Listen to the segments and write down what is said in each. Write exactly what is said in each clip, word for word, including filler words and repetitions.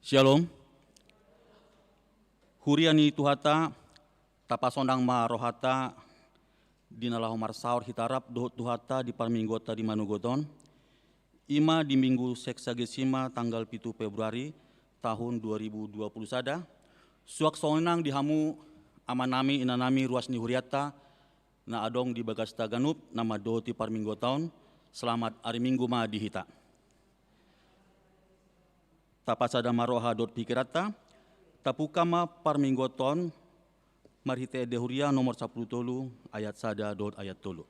Syalom. Huria ni Tuhanta, tapasonang ma rohanta di na laho marsaor hita rap dohot Tuhanta di parmingguonta di manogot on. I ma di Minggu Sexagesima tanggal pitu Februari tahun dua ribu dua puluh sada. Suang songon i nang di hamu amanami, inanami, ruas ni hurianta na adong di bagasta ganup na mandohoti parmingguonta on, selamat ari Minggu ma di hita. Tapasada ma roha dohot pikiranta, tapungka ma parmingguonta on marhite Ende Huria nomor sampulu tolu ayat sada dohot ayat tolu.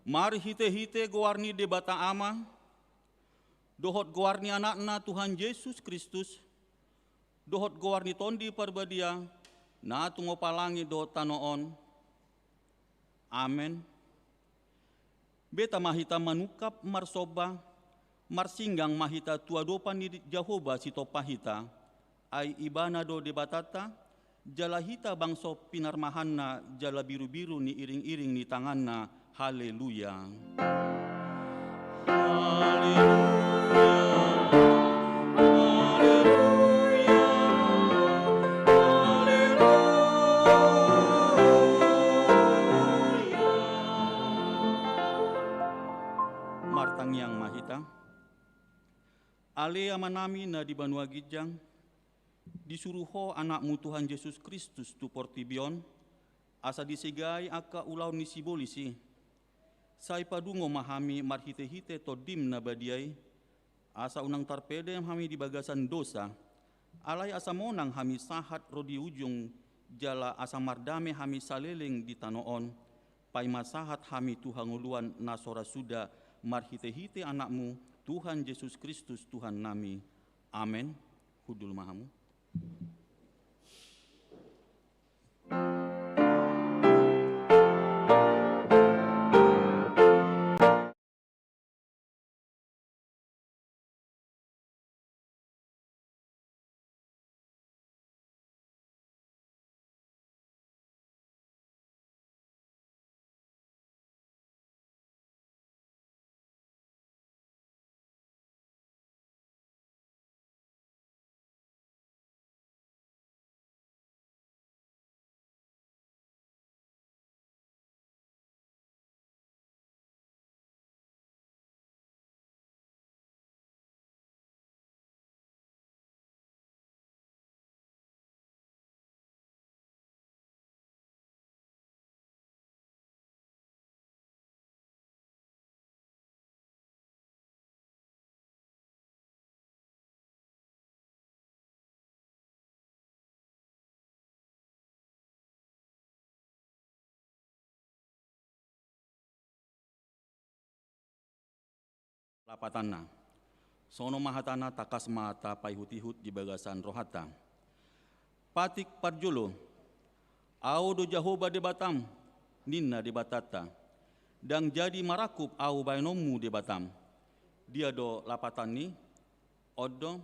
Marhite-hite goar ni Debata Ama, dohot goar ni Anakna Tuhan Jesus Kristus, dohot goar ni Tondi Parbadia, na tumompa langit dohot tano on. Amen. Beta ma hita manungkap marsomba, marsinggang ma hita tu adopan ni Jahowa Sitompa hita, ai Ibana do Debatanta, jala hita bangso pinarmahanna, jala birubiru ni iring-iring ni tanganna. Haleluya. Haleluya. Haleluya. Haleluya. Martangiang ma hita. Ale Amanami na di banua ginjang, disuru Ho Anakmu Tuhan Jesus Kristus tu portibi on, asa disegai angka ulaon ni sibolis i. Sai padungo ma hami marhite-hite Tondim na badia i, asa unang tarpedem hami di bagasan dosa, alai asa monang hami sahat ro di ujung, jala asa mardame hami saleleng di tano on, paima sahat hami tu hangoluan na so ra suda, marhite-hite Anakmu, Tuhan Jesus Kristus Tuhannami. Amen. Hundul ma hamu. Lapatanna. Songon on ma hatana, tangkas ma tapaihut-ihut di bagasan rohanta. Patik parjolo. Ahu do Jahowa Debatam, ninna Debatanta. Ndang jadi marangkup ahu bahenonmu Debatam. Dia do lapatan ni? On do.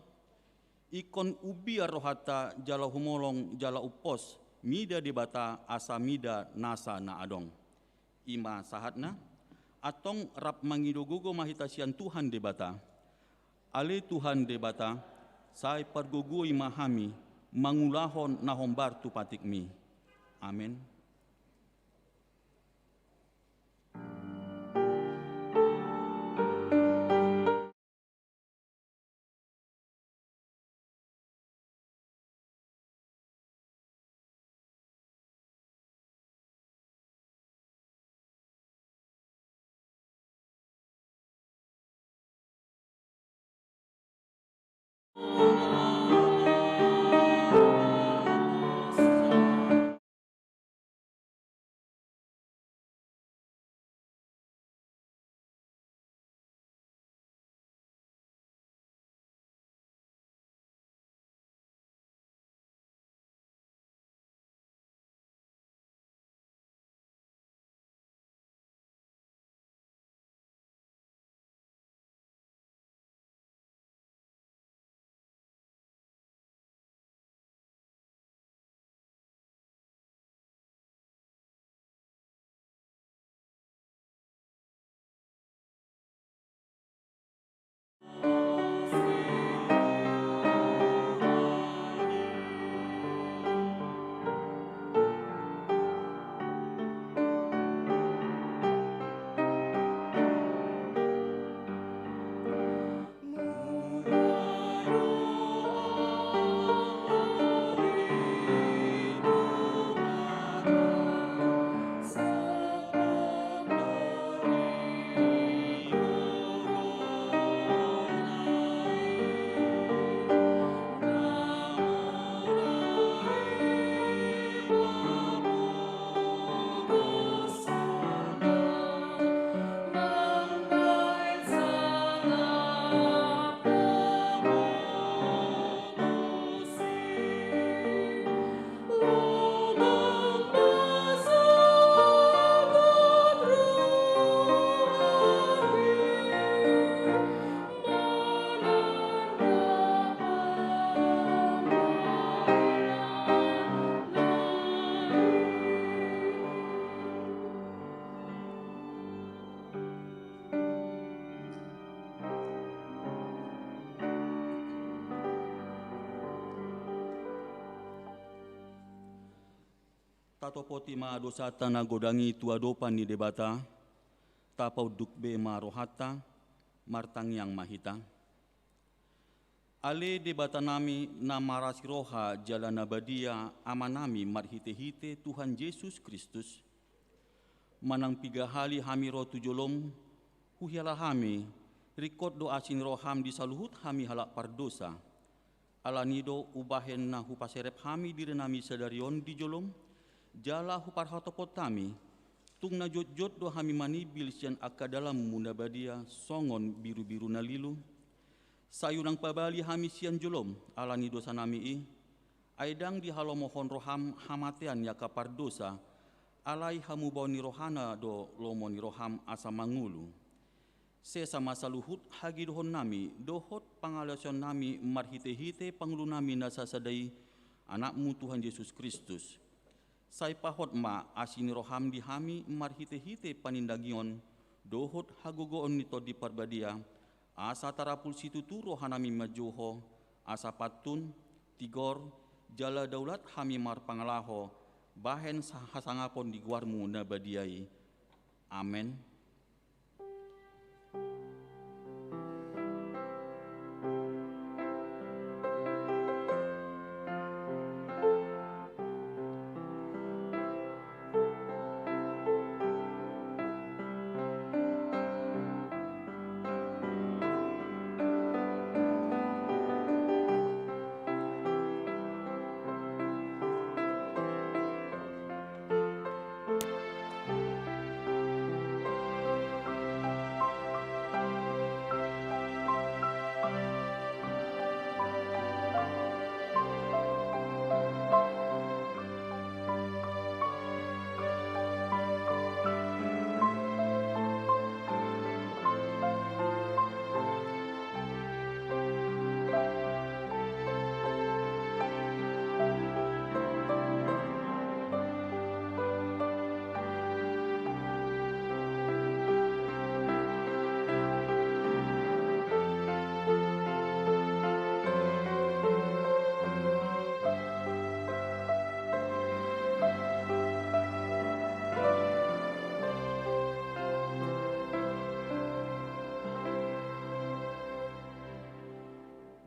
Ingkon umbiar rohanta jala humolong jala umpos mida Debata asa mida nasa na adong. I ma sahatna, antong rap mangido gogo ma hita sian Tuhan Debata. Ale Tuhan Debata, sai pargogoi ma hami mangulahon na hombar tu patikmi. Amen. Topoti ma dosanta na godang i tu adopan ni Debata, tapaunduk be ma rohanta, martangiang ma hita. Ale Debatanami na marasi roha jala na badia, Amanami marhite-hite Tuhan Jesus Kristus, manang piga hali hami ro tu jolom, huhilala hami, ringkot do asi ni roham di saluhut hami halak pardosa. Alani do umbahen na hupaserep hami dirinami sadari on di jolom, jala huparhatopot hami, tung na jotjot do hami manimbil sian angka dalanmu na badia songon birubiru na lilu. Sai unang pabali hami sian jolom, alani dosanami i, ai ndang dihalomohon roham hamatean ni angka pardosa, alai hamubaon ni rohana do lomo ni roham asa mangolu. Sesa ma saluhut hagidohonnami dohot pangalaosionnami marhite-hite pangolunami na sasada i, Anakmu Tuhan Jesus Kristus. Sai pahot ma asi ni roham di hami marhite-hite panindangion dohot hagogoon ni Tondi Parbadia, asa tarapul situtu rohanami manjou Ho, asa pantun, tigor, jala daulat hami marpangalaho, bahen sa-, hasangapon di goarmu na badia i. Amen.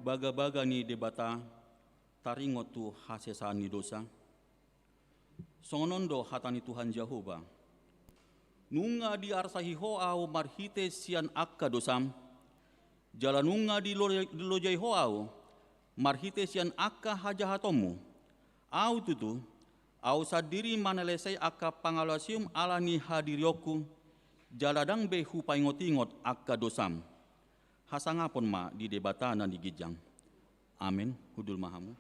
Bagabaga ni Debata taringot tu hasesaan ni dosa. Songon on do hata ni Tuhan Jahowa: Nunga diarsahi Ho Ahu marhite sian angka dosam, jala nunga dilo-, dilojai Ho Ahu marhite sian angka hajahatonmu. Ahu tutu, Ahu sandiri manalesei angka pangalaosim ala ni hadirionku, jala ndang be hupaingot-ingot angka dosam. Hasangapon ma di Debata na di ginjang. Amen. Hundul ma hamu.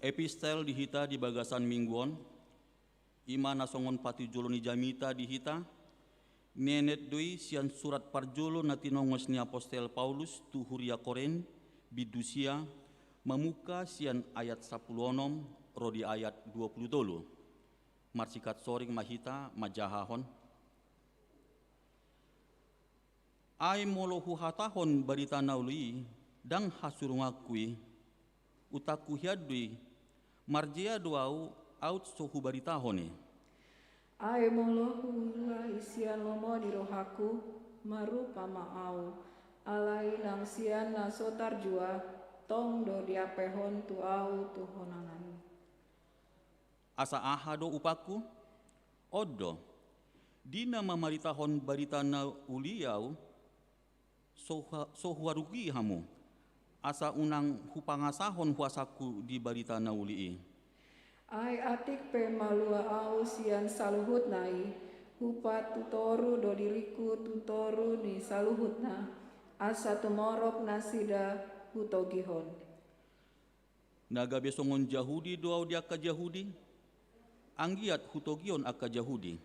Epistel di hita di bagasan minggu on, i ma na songon patujolo ni jamita di hita, nienet do i sian surat parjolo na tinongos ni apostel Paulus tu huria Korint, bindu sia, mamungka sian ayat sampulu onom ro di ayat dua pulu tolu. Marsigansoring ma hita manjahahon. Ai molo huhatahon barita na uli i, ndang hasurunganku i. Utangku hian do i, marjea do ahu, aut so hubaritahon i. Ai molo huulahon sian lomo ni rohangku, marupa ma ahu, alai nang sian na so tarjua, Tong do diampehon tu ahu tu honangan. Asa aha do upangku? On do, di na mamaritahon barita na uli ahu, so, so huarugi hamu, asa unang hupangasahon huasangku di barita na uli i. Ai atik pe malua ahu sian saluhutna i, hupatutoru do diringku tu toru ni saluhutna, asa tumorop nasida hutogihon. Na gabe songon Jahudi do ahu di angka Jahudi, anggiat hutogihon angka Jahudi.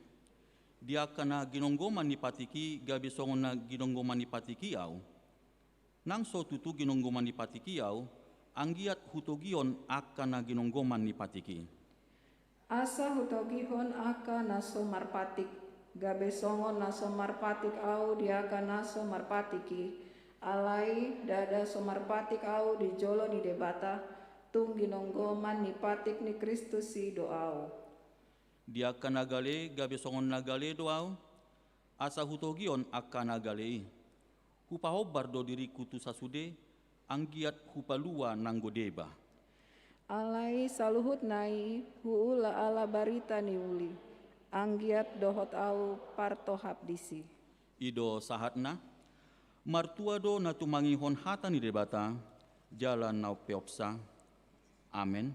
Di angka na ginonggoman ni patik i gabe songon na ginonggoman ni patik i ahu. Nang so tutu ginonggoman ni patik i ahu, anggiat hutogihon angka na ginonggoman ni patik i. Asa hutogihon angka na so marpatik, gabe songon na so marpatik ahu di angka na so marpatik i, alai ndada so marpatik ahu di jolo ni Debata, tung ginonggoman ni patik ni Kristus i do ahu. Di angka na gale gabe songon na gale do ahu, asa hutogihon angka na gale i. Hupahombar do diringku tu sasude, anggiat hupalua nanggo deba. Alai saluhutna i huula ala barita ni uli, anggiat dohot ahu partohap disi. I do sahatna. Martua do na tumangihon hata ni Debata jala na umpeopsa. Amen.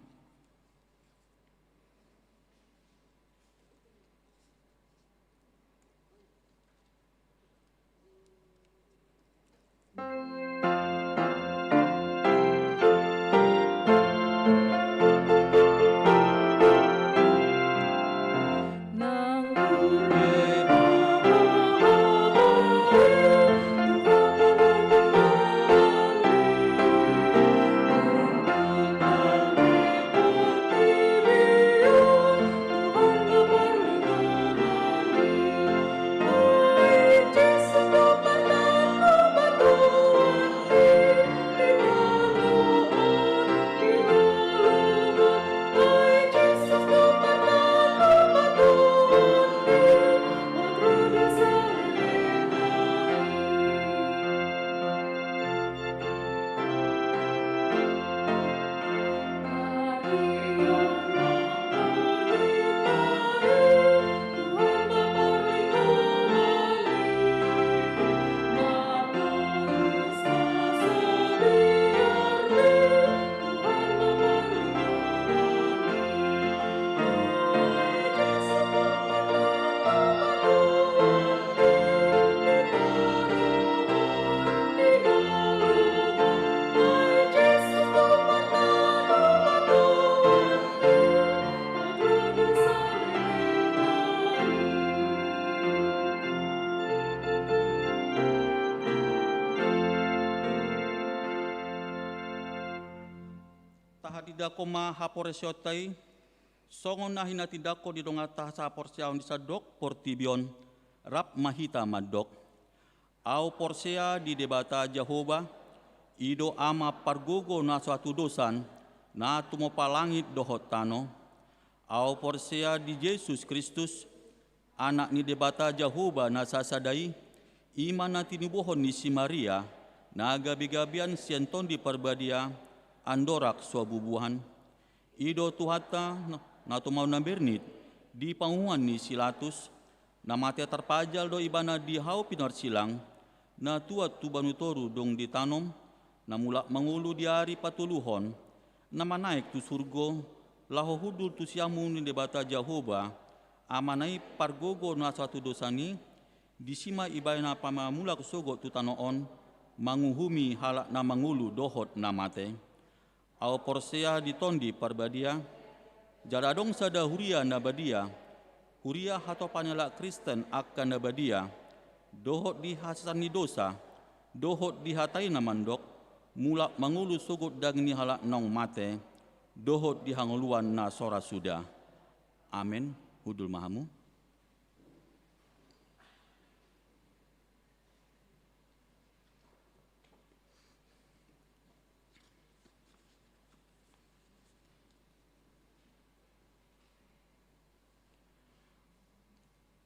Tahatindangkon ma haporseaonta i, songon na hinatindangkon di donganta saporseaon di sandok portibi on, rap ma hita mandok. Ahu porsea di Debata Jahowa, i do Ama pargogo na so hatudosan, na tumompa langit dohot tano. Ahu porsea di Jesus Kristus, Anak ni Debata Jahowa na sasada i, i ma na tinubuhon ni si Maria, na gabegabean sian Tondi Parbadia, andorang so bubuhan. I do Tuhanta, na, na tumaon na bernit, di panguhuman ni si Latus, na mate tarpajal do Ibana di hau pinarsilang, na tuat tu banua toru dung ditanom, na mulak mangolu di ari patoluhon, na manaek tu surgo, laho hundul tu siamun ni Debata Jahowa, Amana i pargogo na so hatudosan i, disi ma Ibana pamamulak sogot tu tano on, manguhumi halak na mangolu dohot na mate. Ahu porsea di Tondi Parbadia, jala adong sada huria na badia, huria hatopan ni halak Kristen angka na badia, dohot di hasesaan ni dosa, dohot di hata i na mandok, mulak mangolu sogot daging ni halak naung mate, dohot di hangoluan na so ra suda. Amen. Hundul ma hamu.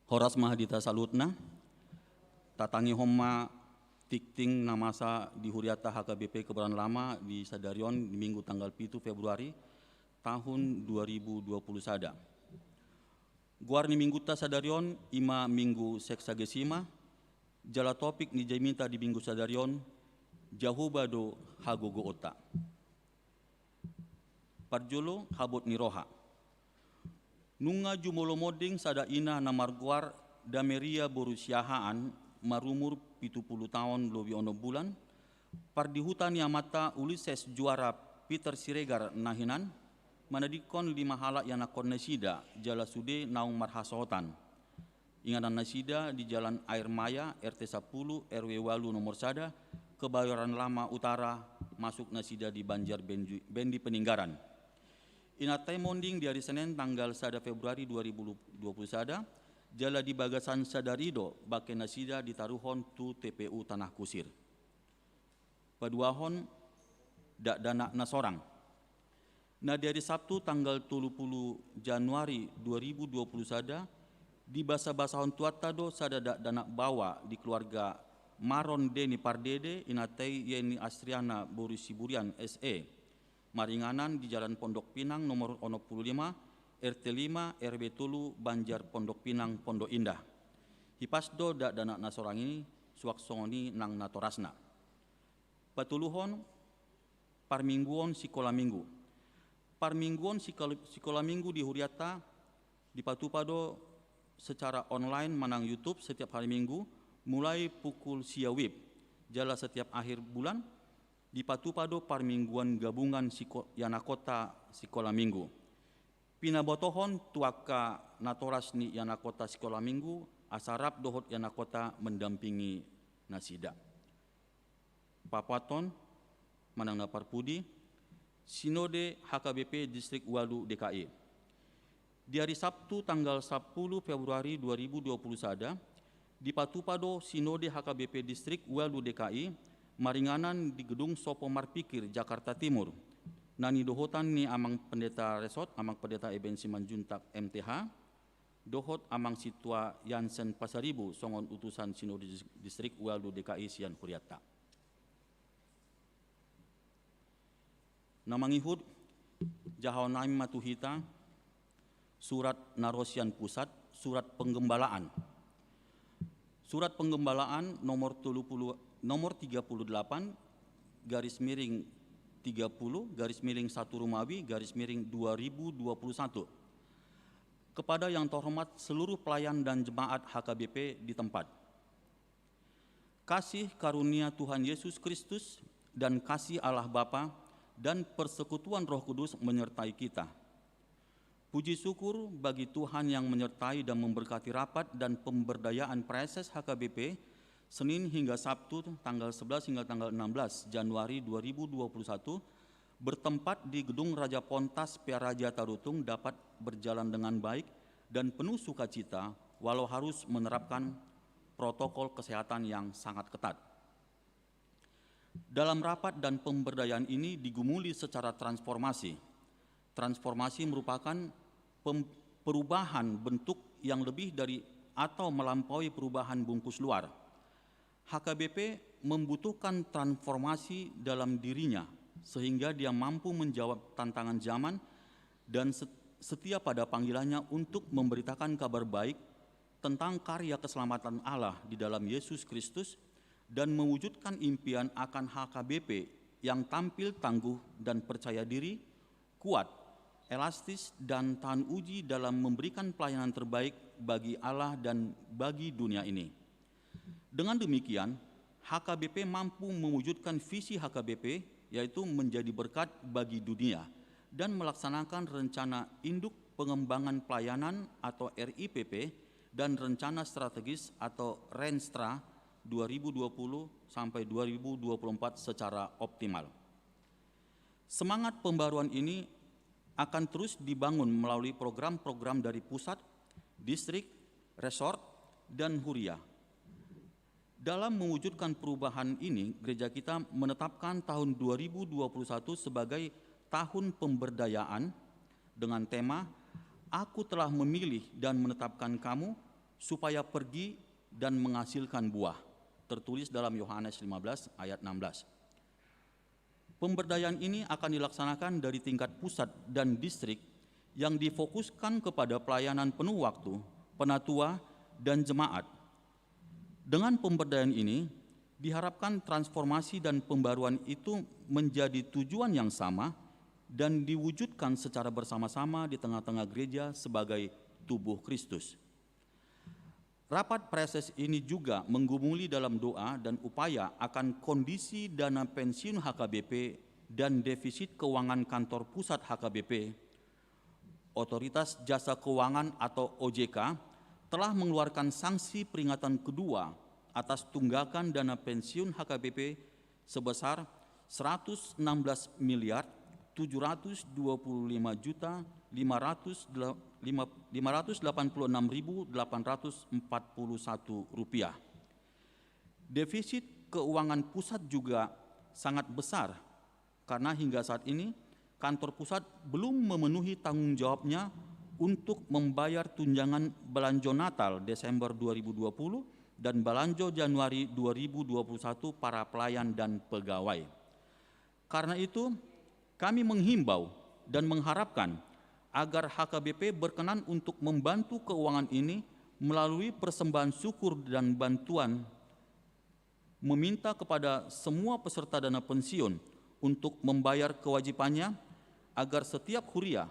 Horas ma di hita saluhutna. Tatangihon ma Tingting na masa di huriata H K B P Kebayoran Lama di sadari on di Minggu tanggal pitu Februari tahun dua ribu dua puluh sada. Goar ni Mingguta sadari on ima Minggu Sexagesima, jala topik ni jamita di Minggu sadari on, Jahowa do hagogoonta. Parjolo, habot ni roha. Nunga jumolo monding sada ina na margoar Dameria boru Siahaan, marumur pitu pulu taon lobi onom bulan, pardihuta ni amanta Ulisses Juara Peter Siregar na hinan, manadingkon lima halak ianakkon nasida, jala sude naung marhasohotan. Inganan nasida di Jalan Air Maya, R T sapulu, R W ualu nomor sada, Kebayoran Lama Utara, masuk nasida di Banjar Benju-, Bendi Peninggaran. Inanta i monding di ari Senen tanggal sada Februari dua ribu dua puluh sada, jala di bagasan sadari do bangke nasida ditaruhon tu T P U Tanah Kusir. Paduahon, dakdanak na sorang. Na di ari Sabtu tanggal tolu pulu Januari dua ribu dua puluh sada, dibasabasahon Tuhanta do sada dakdanak baoa di keluarga Maron Deni Pardede, inanta i Yeni Astriana boru Siburian S E, maringanan di Jalan Pondok Pinang nomor onom pulu lima, R T lima, R W tolu, Banjar Pondok Pinang, Pondok Indah. Hipas do dakdanak na sorang i, suang songon i nang natorasna. Patoluhon, parmingguon sikola minggu. Parmingguon sikol-, sikola minggu di huriata dipatupa do secara online manang YouTube setiap hari Minggu, mulai pukul sia wib. Jala setiap akhir bulan, dipatupa do parmingguan gabungan siko-, ianakhonta sikola minggu. Pinabotohon tu angka natoras ni ianakhonta sikola minggu, asa rap dohot ianakhonta mendampingi nasida. Paopathon, manang na parpudi, Sinode H K B P Distrik ualu D K I. Di ari Sabtu tanggal sapulu Februari dua ribu dua puluh sada, dipatupa do Sinode H K B P Distrik ualu D K I, maringanan di Gedung Sopo Marpikir, Jakarta Timur. Na nidohotan ni Amang Pendeta Resort, Amang Pendeta Eben Simanjuntak M T H, dohot Amang Sintua Jansen Pasaribu, songon utusan Sinode Dis-, Distrik ualu D K I sian huriata. Na mangihut, jahaon nami ma tu hita surat na ro sian pusat, surat penggembalaan. Surat penggembalaan nomor tolu pulu, nomor tiga pulu delapan, garis miring tiga pulu, garis miring satu Romawi, garis miring dua ribu dua puluh satu. Kepada yang terhormat seluruh pelayan dan jemaat H K B P di tempat. Kasih karunia Tuhan Yesus Kristus dan kasih Allah Bapa dan persekutuan Roh Kudus menyertai kita. Puji syukur bagi Tuhan yang menyertai dan memberkati rapat dan pemberdayaan praeses H K B P, Senin hingga Sabtu, tanggal sebelas hingga tanggal enam belas Januari dua ribu dua puluh satu, bertempat di Gedung Raja Pontas Pearaja Tarutung dapat berjalan dengan baik dan penuh sukacita, walau harus menerapkan protokol kesehatan yang sangat ketat. Dalam rapat dan pemberdayaan ini digumuli secara transformasi. Transformasi merupakan pem-, perubahan bentuk yang lebih dari atau melampaui perubahan bungkus luar. H K B P membutuhkan transformasi dalam dirinya, sehingga dia mampu menjawab tantangan zaman dan set-, setia pada panggilannya untuk memberitakan kabar baik tentang karya keselamatan Allah di dalam Yesus Kristus dan mewujudkan impian akan H K B P yang tampil tangguh dan percaya diri, kuat, elastis, dan tahan uji dalam memberikan pelayanan terbaik bagi Allah dan bagi dunia ini. Dengan demikian, H K B P mampu mewujudkan visi H K B P, yaitu menjadi berkat bagi dunia, dan melaksanakan rencana induk pengembangan pelayanan atau R I P P dan rencana strategis atau Renstra dua ribu dua puluh sampai dua ribu dua puluh empat secara optimal. Semangat pembaruan ini akan terus dibangun melalui program-program dari pusat, distrik, resort, dan huria. Dalam mewujudkan perubahan ini, gereja kita menetapkan tahun dua ribu dua puluh satu sebagai tahun pemberdayaan dengan tema, "Aku telah memilih dan menetapkan kamu supaya pergi dan menghasilkan buah." tertulis dalam Yohanes lima belas ayat enam belas. Pemberdayaan ini akan dilaksanakan dari tingkat pusat dan distrik yang difokuskan kepada pelayanan penuh waktu, penatua, dan jemaat. Dengan pemberdayaan ini, diharapkan transformasi dan pembaruan itu menjadi tujuan yang sama dan diwujudkan secara bersama-sama di tengah-tengah gereja sebagai tubuh Kristus. Rapat praeses ini juga menggumuli dalam doa dan upaya akan kondisi dana pensiun H K B P dan defisit keuangan kantor pusat H K B P. Otoritas Jasa Keuangan atau O J K telah mengeluarkan sanksi peringatan kedua atas tunggakan dana pensiun H K B P sebesar seratus enam belas miliar tujuh ratus dua puluh lima juta lima ratus delapan puluh enam ribu delapan ratus empat puluh satu rupiah. Defisit keuangan pusat juga sangat besar, karena hingga saat ini kantor pusat belum memenuhi tanggung jawabnya untuk membayar tunjangan balanjo Natal Desember dua ribu dua puluh dan balanjo Januari dua ribu dua puluh satu para pelayan dan pegawai. Karena itu, kami menghimbau dan mengharapkan agar H K B P berkenan untuk membantu keuangan ini melalui persembahan syukur dan bantuan, meminta kepada semua peserta dana pensiun untuk membayar kewajibannya, agar setiap huria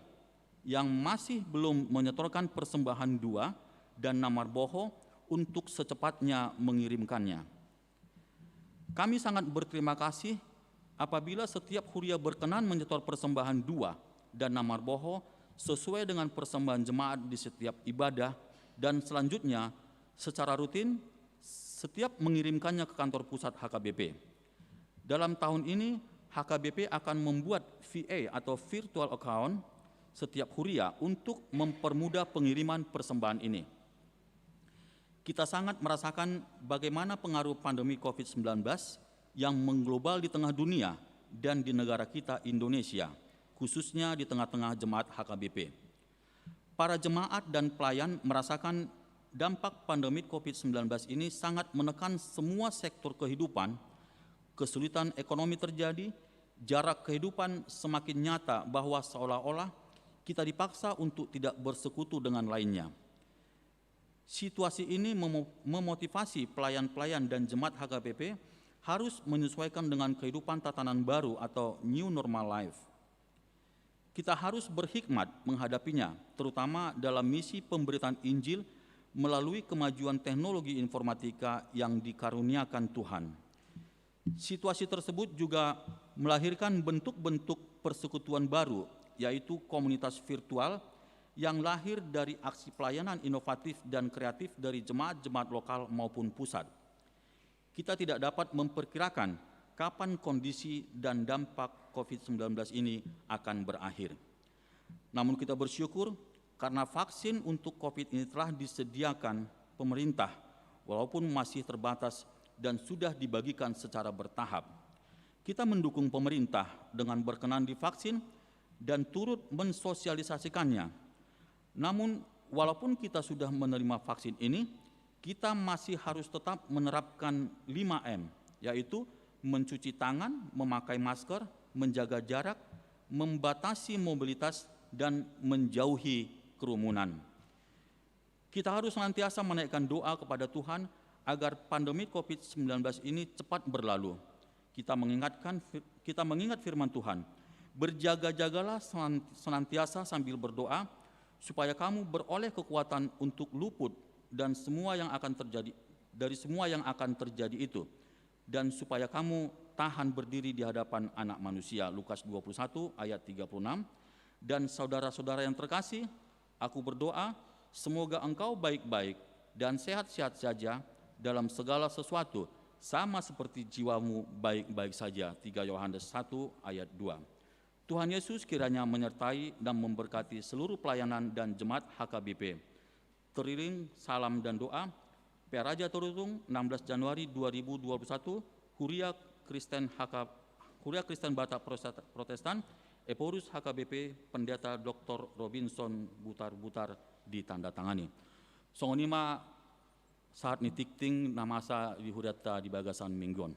yang masih belum menyetorkan persembahan dua dan na marboho untuk secepatnya mengirimkannya. Kami sangat berterima kasih apabila setiap huria berkenan menyetor persembahan dua dan na marboho sesuai dengan persembahan jemaat di setiap ibadah, dan selanjutnya secara rutin setiap mengirimkannya ke kantor pusat H K B P. Dalam tahun ini, H K B P akan membuat V A atau virtual account setiap huria untuk mempermudah pengiriman persembahan ini. Kita sangat merasakan bagaimana pengaruh pandemi covid sembilan belas yang mengglobal di tengah dunia dan di negara kita, Indonesia, khususnya di tengah-tengah jemaat H K B P. Para jemaat dan pelayan merasakan dampak pandemi covid sembilan belas ini sangat menekan semua sektor kehidupan. Kesulitan ekonomi terjadi, jarak kehidupan semakin nyata, bahwa seolah-olah kita dipaksa untuk tidak bersekutu dengan lainnya. Situasi ini memo-, memotivasi pelayan-pelayan dan jemaat H K B P harus menyesuaikan dengan kehidupan tatanan baru atau new normal life. Kita harus berhikmat menghadapinya, terutama dalam misi pemberitaan Injil melalui kemajuan teknologi informatika yang dikaruniakan Tuhan. Situasi tersebut juga melahirkan bentuk-bentuk persekutuan baru, yaitu komunitas virtual yang lahir dari aksi pelayanan inovatif dan kreatif dari jemaat-jemaat lokal maupun pusat. Kita tidak dapat memperkirakan kapan kondisi dan dampak covid sembilan belas ini akan berakhir. Namun, kita bersyukur karena vaksin untuk covid ini telah disediakan pemerintah, walaupun masih terbatas dan sudah dibagikan secara bertahap. Kita mendukung pemerintah dengan berkenan divaksin dan turut mensosialisasikannya. Namun, walaupun kita sudah menerima vaksin ini, kita masih harus tetap menerapkan lima M, yaitu mencuci tangan, memakai masker, menjaga jarak, membatasi mobilitas, dan menjauhi kerumunan. Kita harus senantiasa menaikkan doa kepada Tuhan agar pandemi covid sembilan belas ini cepat berlalu. Kita mengingatkan fir-, kita mengingat firman Tuhan, "Berjaga-jagalah senan-, senantiasa sambil berdoa, supaya kamu beroleh kekuatan untuk luput dan semua yang akan terjadi, dari semua yang akan terjadi itu, dan supaya kamu tahan berdiri di hadapan Anak Manusia." Lukas dua puluh satu ayat tiga puluh enam. Dan saudara-saudara yang terkasih, aku berdoa, semoga engkau baik-baik dan sehat-sehat saja dalam segala sesuatu, sama seperti jiwamu baik-baik saja. Tiga Yohanes satu ayat dua. Tuhan Yesus kiranya menyertai dan memberkati seluruh pelayanan dan jemaat H K B P. Teriring salam dan doa, P A Raja Torutung, enam belas Januari dua ribu dua puluh satu, Huria Kristen H K, Huria Kristen Batak Protestan, Protestan, Ephorus H K B P, Pendeta Doktor Robinson Butar-Butar, ditandatangani. Songon i ma sahat ni tingting na masa di hurianta di bagasan minggu on.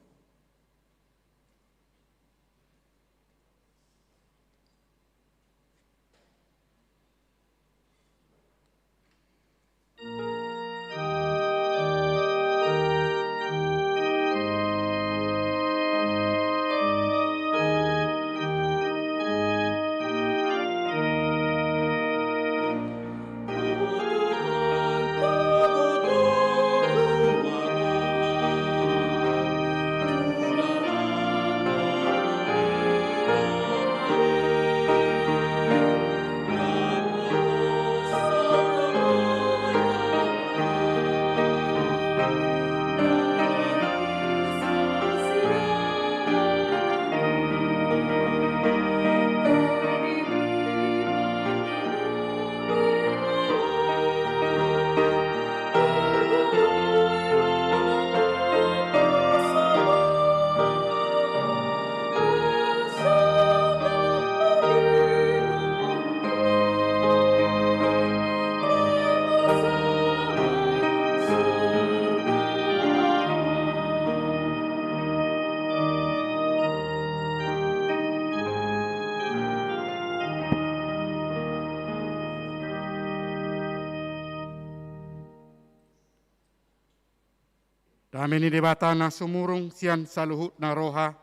Dame ni Debata na sumurung sian saluhutna roha,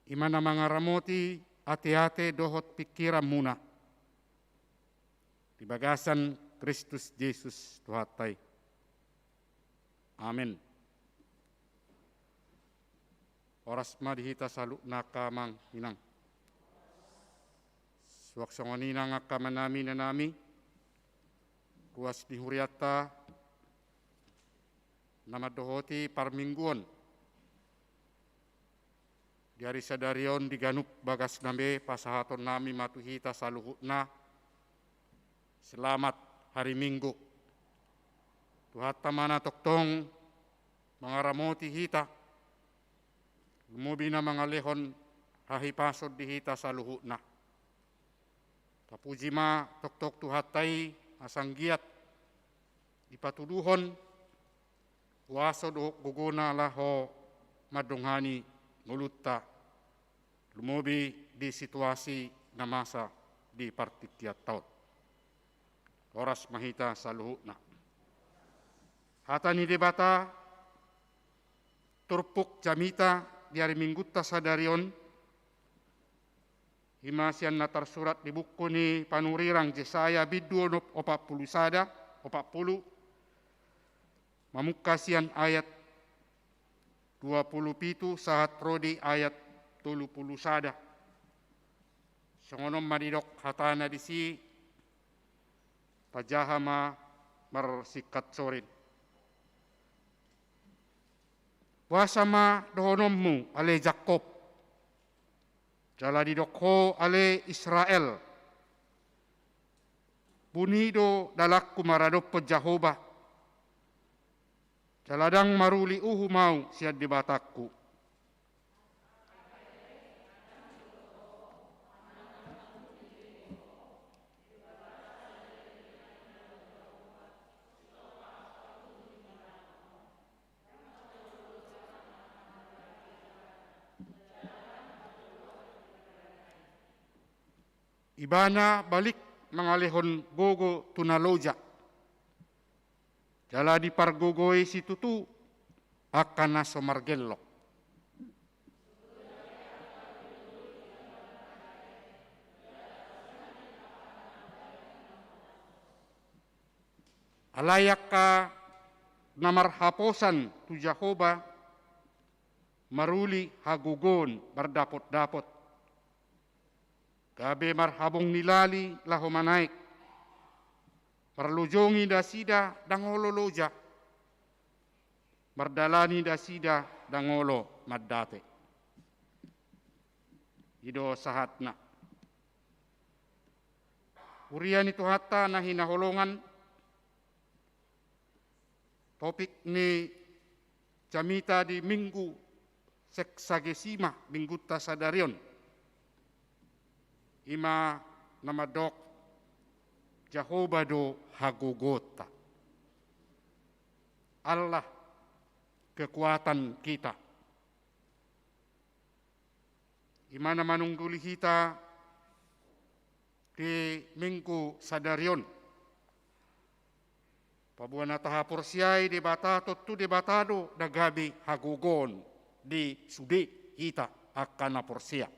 i ma na mangaramoti ateate dohot pingkiranmuna di bagasan Kristus Jesus Tuhanta i. Amen. Horas ma di hita saluhutna angka amang inang. Suang songon i nang angka amanami inanami, ruas ni hurianta na mandohoti parmingguon di ari sadari on, di ganup bagasna be pasahatonnami ma tu hita saluhutna. Selamat hari Minggu. Tuhanta ma na tongtong mangaramoti hita, lumobi na mangalehon hahipason di hita saluhutna. Tapuji ma tongtong Tuhanta i, asa anggiat dipatuduhon huaso dohot gogona laho mandongani ngolunta, lumobi di situasi na masa di partingkianta on. Horas ma hita saluhutna. Hata ni Debata turpuk jamita di ari Minggunta sadari on, i ma sian na tarsurat di buku ni panurirang Jesaya bindu onom, opat pulu sada, opat pulu, mamungka sian ayat dua pulu pitu sahat ro di ayat tolu pulu sada. Songon on ma didok hatana disi, tajaha ma marsingkat sorin. Boasa ma dohononmu, ale Jakkob? Jala didok ho, ale Israel: Buni do dalanku maradophon Jahowa, jala ndang maruli uhum ahu sian Debatangku. Ibana balik mangalehon gogo tu na loja, jala dipargogoi situtu angka na so margellok. Alai angka na marhaposan tu Jahowa maruli hagogoon mardapotdapot, gabe marhabong ni lali laho manaek. Marlojongi nasida ndang olo loja, mardalani nasida ndang olo mandate. I do sahatna. Huria ni Tuhanta na hinaholongan, topik ni jamita di Minggu Seksagesima, Minggunta sadari on, i ma na mandok: Jahowa do hagogoonta. Allah kekuatan kita. I ma na manungguli hita di Minggu sadari on. Paboa na tahaporseai Debata, tontu Debata do na gabe hagogoon di sude hita angka na porsea.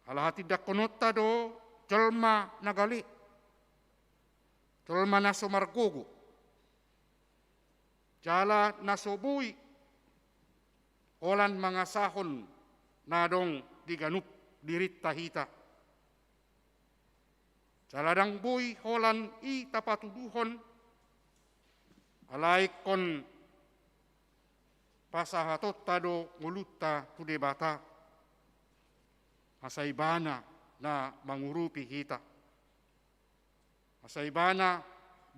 Ala hatindangkononta do jolma na gale, jolma na so margogo, jala na so boi holan mangasahon na adong di ganup dirinta hita. Jala ndang boi holan i tapatuduhon, alai ingkon pasahatonta do ngolunta tu Debata. Asa Ibana na mangurupi hita. Asa Ibana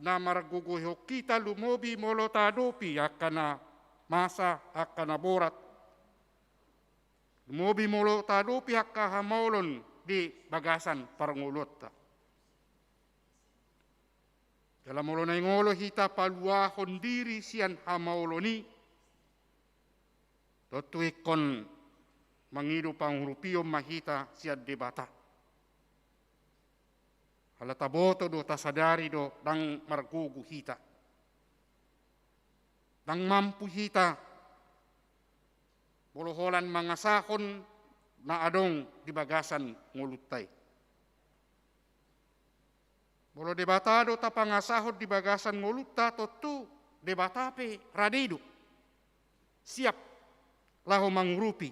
na margogoihon hita, lumobi molo taadopi angka na masa, angka na borat. Lumobi molo taadopi angka hamaolon di bagasan parngoluonta. Jala molo naeng olo hita paluahon diri sian hamaolon i, tontu ingkon mangido pangurupion ma hita sian Debata. Ala taboto do, tasadari do, ndang margogo hita, ndang mampu hita molo holan mangasahon na adong di bagasan ngolunta i. Molo Debata do tapangasahon di bagasan ngolunta, tontu Debata pe rade do, siap laho mangurupi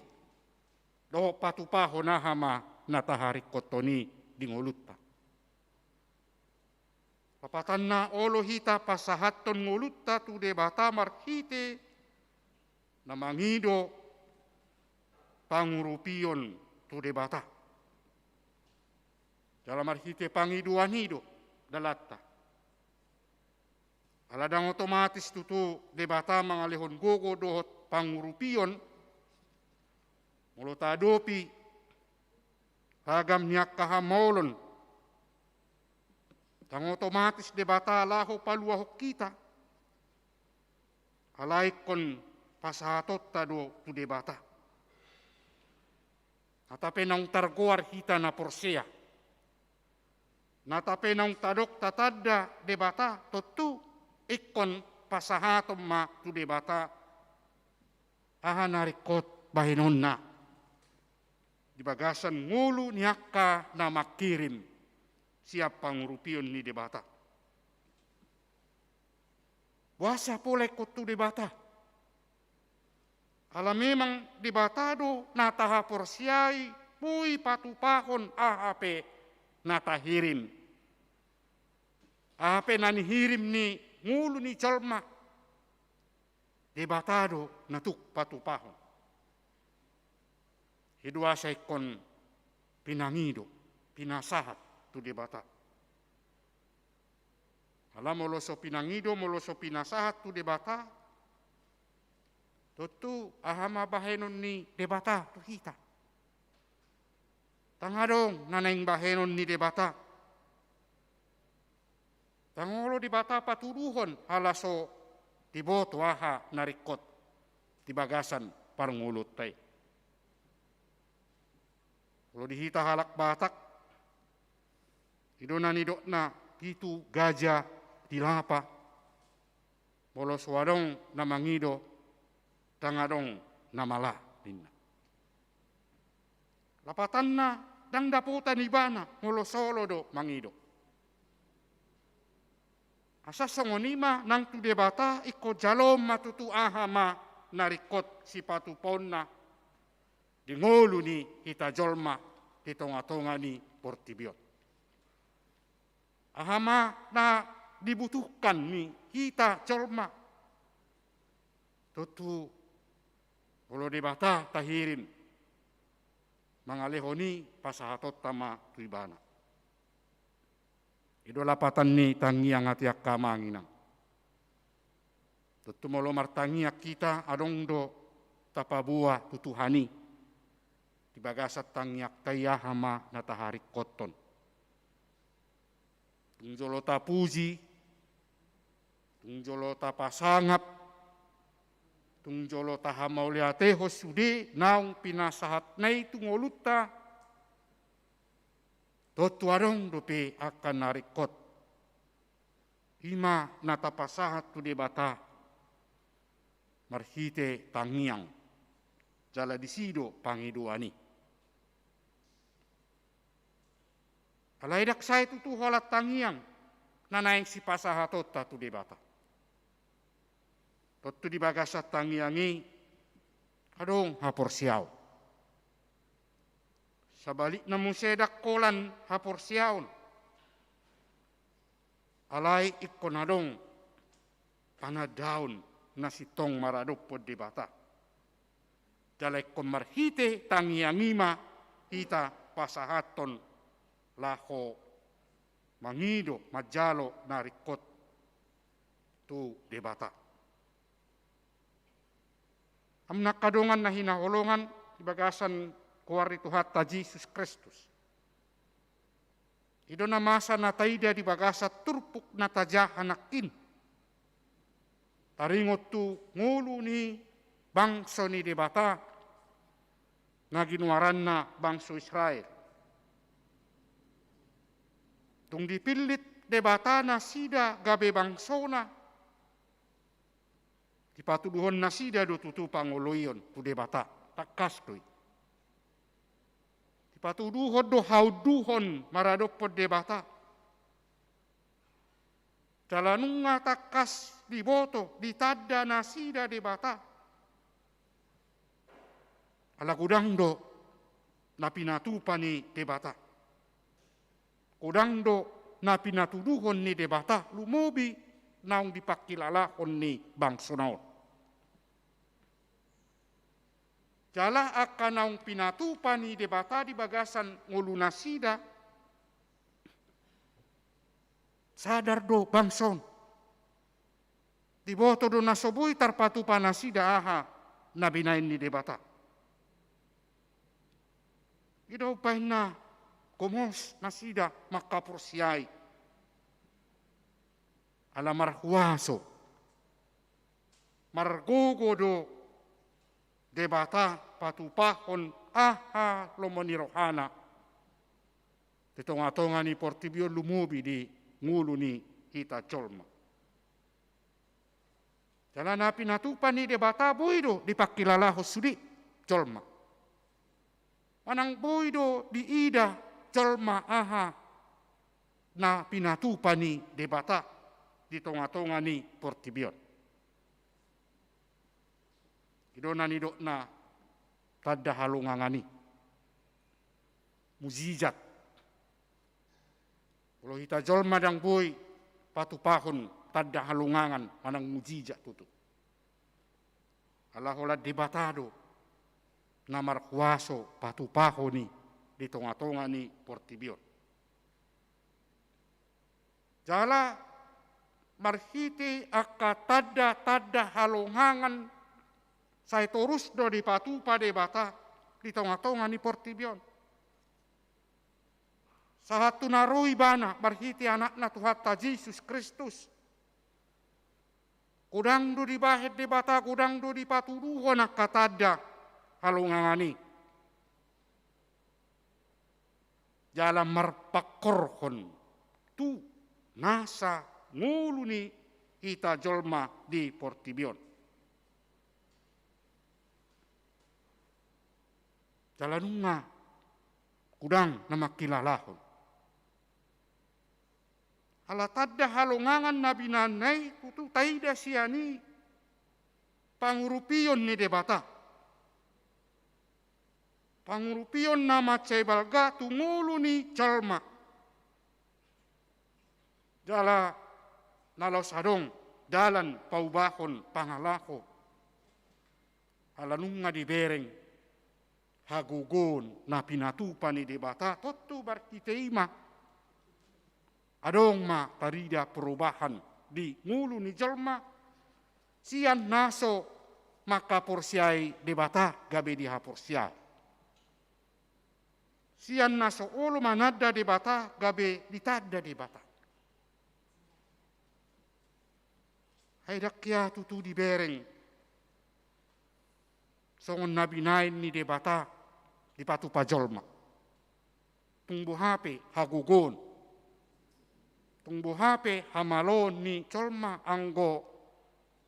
dohot patupahon aha ma na taharingkothon i di ngolunta. Lapatanna, olo hita pasahathon ngolunta tu Debata marhite na mangido pangurupion tu Debata. Jala marhite pangidoan i do dalanta. Ala ndang otomatis tutu Debata mangalehon gogo dohot pangurupion molo taadopi ragam ni angka hamaolon. Ndang otomatis Debata laho paluahon hita. Alai ingkon pasahatonta do tu Debata. Nata pe naung targoar hita na porsea, nata pe naung tadok tatanda Debata, tontu ingkon pasahaton ma tu Debata aha na ringkot bahenonna di bagasan ngolu ni angka na mangkirim sian pangurupion ni Debata. Boasa pola ingkon tu Debata? Ala memang Debata do na tahaporseai, boi patupahon aha pe na tahirim. Aha pe na nihirim ni ngolu ni jolma, Debata do na tuk patupahon. I do asa ingkon pinangido, pinasahat tu Debata. Ala molo so pinangido, molo so pinasahat tu Debata, tontu aha ma bahenon ni Debata tu hita? Ndang adong na naeng bahenon ni Debata. Ndang olo Debata patuduhon ala so diboto aha na ringkot di bagasan parngoluonta i. Molo di hita halak Batak, i do na nidokna pitu gaja di lapa. Molo so adong na mangido, ndang adong na mala, ninna. Lapatanna, ndang dapotan ibana molo solo do mangido. Asa songon i ma nang tu Debata, ingkon jaloon ma tutu aha ma na ringkot sipatupaonna di ngolu ni hita jolma di tongatonga ni portibi on. Aha ma na dibutuhkan ni hita jolma? Tontu molo Debata tahirim mangalehon i, pasahatonta ma tu Ibana. I do lapatan ni tangiang, ate angka amang inang. Tontu molo martangiang hita, adong do tapaboa tu Tuhan i di bagasan tangiangta i, aha ma na taharingkothon. Tung jolo tapuji, Tung jolo tapasangap, tung jolo tahamauliatehon sude naung pinasahatna i tu ngolunta, tontu adong dope angka na ringkot. I ma na tapasahat tu Debata marhite tangiang. Jala disi do pangidoan i. Alai ndang sai tutu holan tangiang na naeng sipasahatonta tu Debata. Tontu di bagasan tangiang i adong haporseaon. Sabalikna muse ndang holan haporseaon. Alai ingkon adong panandaon na sintong maradophon Debata. Jala ingkon marhite tangiang i ma hita pasahathon laho mangido manjalo na ringkot tu Debata. Amang angka dongan na hinaholongan di bagasan goar ni Tuhanta Jesus Kristus. I do na masa na taida di bagasan turpuk na tajaha nangkin. Taringot tu ngolu ni bangso ni Debata na ginoaranna bangso Israel. Tung dipillit Debata nasida gabe bangsona, dipatuduhon nasida do tutu pangoloion tu Debata, tangkas do i. Dipatuduhon do haunduhon maradophon Debata. Jala nunga tangkas diboto, ditanda nasida Debata. Ala godang do na pinatupa ni Debata. Godang do na pinatuduhon ni Debata, lumobi naung dipangkilalahon ni bangsona on. Jala angka naung pinatupa ni Debata di bagasan ngolu nasida, sadar do bangso on. Diboto do na so boi tarpatupa nasida aha na binahen ni Debata. I do umbahen na gomos nasida mangkaporseai. Ala marhuaso, margogo do Debata patupahon aha lomo ni rohana di tongatonga ni portibi on, lumobi di ngolu ni hita jolma. Jala na pinatupa ni Debata boi do dipangkilalahon sude jolma. Manang boi do diida jolma aha na pinatupa ni Debata di tongatonga ni portibi on. I do na nidokna tanda halongangan i. Mujizat. Molo hita jolma ndang boi patupahon tanda halongangan manang mujizat tutu. Ala holan Debata do na marhuaso patupahon i di tongatonga ni portibi on. Jala marhite angka tanda-tanda halongangan sai torus do dipatupa Debata di tongatonga ni portibi on. Sahat tu na ro ibana marhite anakna Tuhanta Jesus Kristus. Godang do dibahen Debata, godang do dipatuduhon angka tanda halongangan i. Jala marpangkorhon tu nasa ngolu ni hita jolma di portibi on. Jala nunga godang na mangkilalahon. Ala tanda halongangan na binahenna i tutu taida sian i pangurupion ni Debata. Pangurupion na mansai balga tu ngolu ni jolma. Jala na laos adong dalan paubahon pangalaho. Ala nunga dibereng hagogoon na pinatupa ni Debata, tontu marhite i ma adong ma tarida perubahan di ngolu ni jolma, sian na so mangkaporseai Debata gabe dihaporseai. Sian na so olo mananda Debata gabe ditanda Debata. Ai ndang hea tutu dibereng songon na binahen ni Debata dipatupa jolma. Tung boha pe hagogoon, tung boha pe hamaloon ni jolma anggo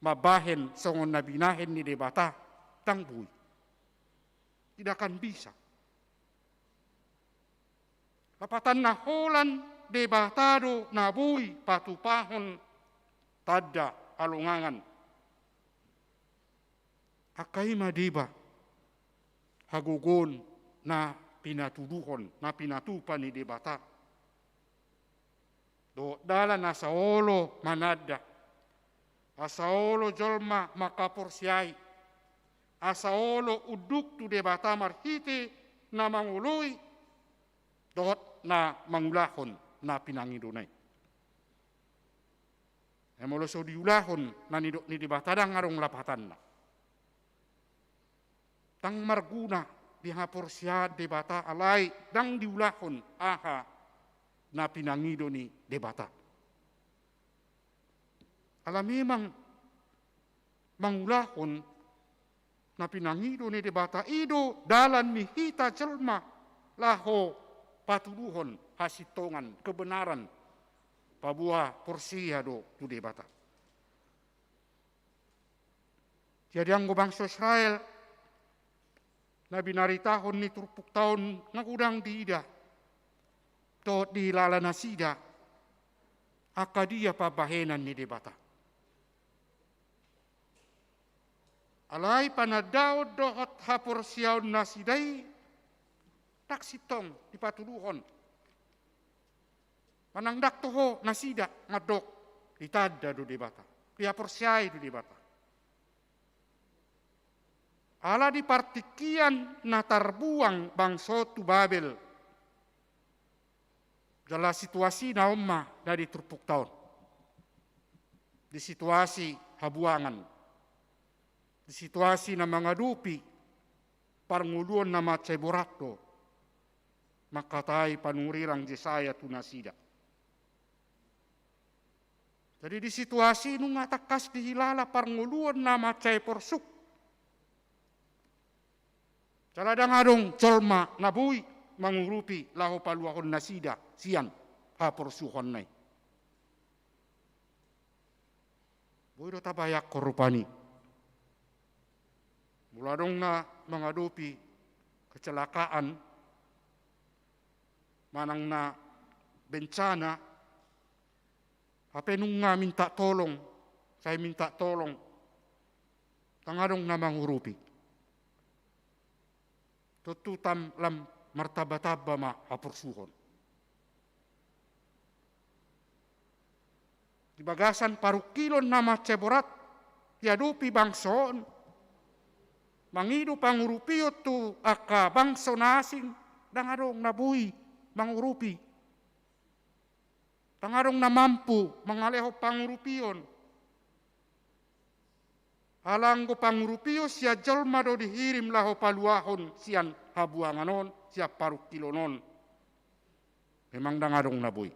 mambahen songon na binahen ni Debata, ndang boi. Tidak akan bisa. Lapatanna holan Debata do na boi patupahon tanda halongangan. Angka i ma deba hagogoon na pinatuduhon, na pinatupa ni Debata. Dohot dalan asa olo mananda, asa olo jolma manghaporseai, asa olo unduk tu Debata marhite na mangoloi dohot na mangulahon na pinangidona i. Ai molo so diulahon na nidok ni Debata, ndang adong lapatanna. Ndang marguna di haporseaon Debata alai ndang diulahon aha na pinangido ni Debata. Ala memang mangulahon na pinangido ni Debata i do dalan ni hita jolma laho patuduhon hasintongan, kebenaran, paboa porsea do tu Debata. Jadi anggo bangso Israel na binaritahon ni turpukta on nga godang diida dohot dihilala nasida angka dia pambahenan ni Debata. Alai panandaon dohot haporseaon nasida i ndang sintong dipatuduhon. Manang ndang toho nasida mandok, ditanda do Debata, dihaporseai do Debata. Ala di partingkian na tarbuang bangso tu Babel, jala situasi na on ma na di turpukta on. Di situasi habuangan, di situasi na mangadopi parngoluon na mansai borat do mangkatai panurirang Jesaya tu nasida. Jadi di situasi nunga tangkas dihilala parngoluon na mansai porsuk. Jala ndang adong jolma na boi mangurupi laho paluahon nasida sian haporsuhonna i. Boi do tabayangkon rupani. Molo adong na mangadopi kecelakaan, manang na bencana, hape nunga minta tolong, sai minta tolong, ndang adong na mangurupi. Tontu lam martamba-tamba ma haporsuhon. Di bagasan parungkilon na mansai borat diadopi bangso on, mangido pangurupion tu angka bangso na asing, ndang adong na boi mangurupi. Ndang adong na mampu mangalehon pangurupion. Ala anggo pangurupion sian jolma do dihirim laho paluahon sian habuangan on, sian parungkilon on, memang ndang adong na boi.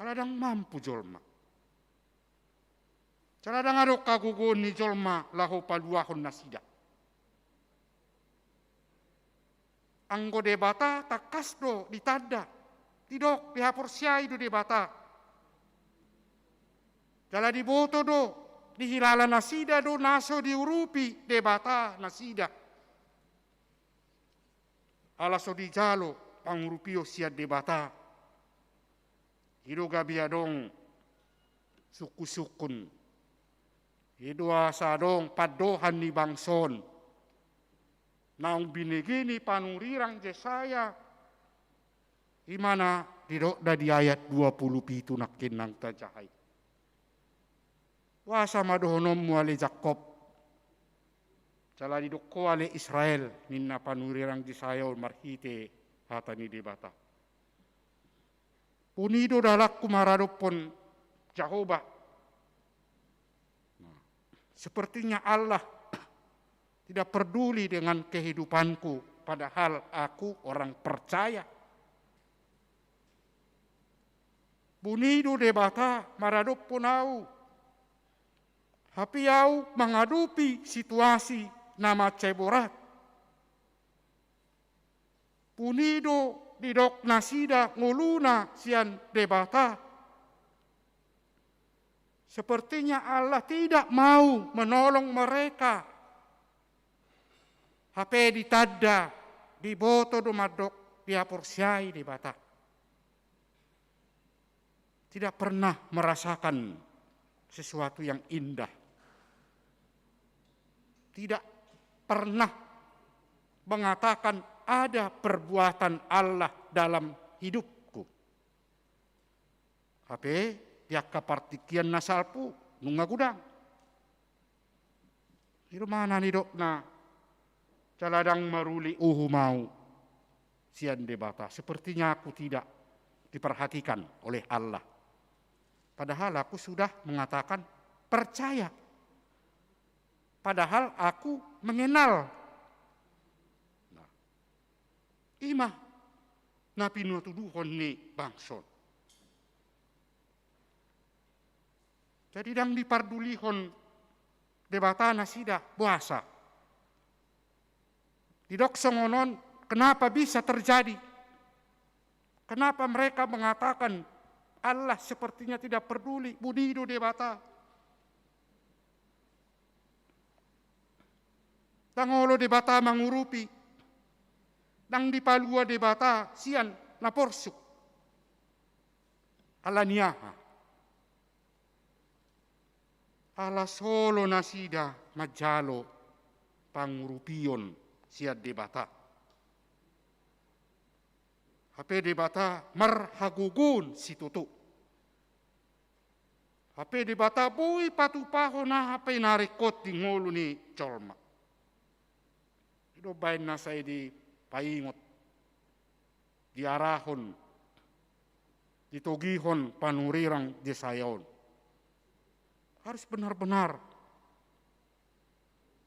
Ala ndang mampu jolma. Jala ndang adong hagogoon ni jolma laho paluahon nasida. Anggo Debata tangkas do ditanda, didok, dihaporseai do Debata. Jala diboto do, dihilala nasida do na so diurupi Debata nasida. Ala so dijalo pangurupion sian Debata. I do gabe adong sungkun-sungkun. I do asa adong pandohan ni bangso on. Naung binege ni panurirang Jesaya, i ma na didokna di ayat dua pulu pitu nangkin naung tajaha i. Boasa ma dohononmu ale Jakkob, jala didok ho ale Israel, ninna panurirang Jesaya on marhite hata ni Debata. Buni do dalanku maradophon Jahowa. Nah, sepertinya Allah tidak peduli dengan kehidupanku, padahal aku orang percaya. Buni do Debata maradophon ahu, hape ahu mangadopi situasi na mansai borat. Buni do didok nasida ngoluna sian Debata. Sepertinya Allah tidak mau menolong mereka. Hape ditanda, diboto do mandok, dihaporseai Debata. Tidak pernah merasakan sesuatu yang indah. Tidak pernah mengatakan ada perbuatan Allah dalam hidupku. Hape di angka partingkian na salpu nunga godang. I do ma na nidokna, jala ndang maruli uhum ahu sian Debata. Sepertinya aku tidak diperhatikan oleh Allah. Padahal aku sudah mengatakan percaya. Padahal aku mengenal. Nah, i ma na pinatuduhon ni bangso on. Jadi ndang dipardulihon Debata nasida, boasa? Didok songon on, kenapa bisa terjadi? Kenapa mereka mengatakan Allah sepertinya tidak peduli, buni do Debata? Ndang olo Debata mangurupi, ndang dipalua Debata sian na porsuk. Ala ni aha? Ala so olo nasida manjalo pangurupion sian Debata. Hape Debata marhagogoon situtu. Hape Debata boi patupahon aha pe na ringkot di ngolu ni jolma. I do umbahen na sai dipaingot, diarahon, ditogihon panurirang Jesaya on. Harus benar-benar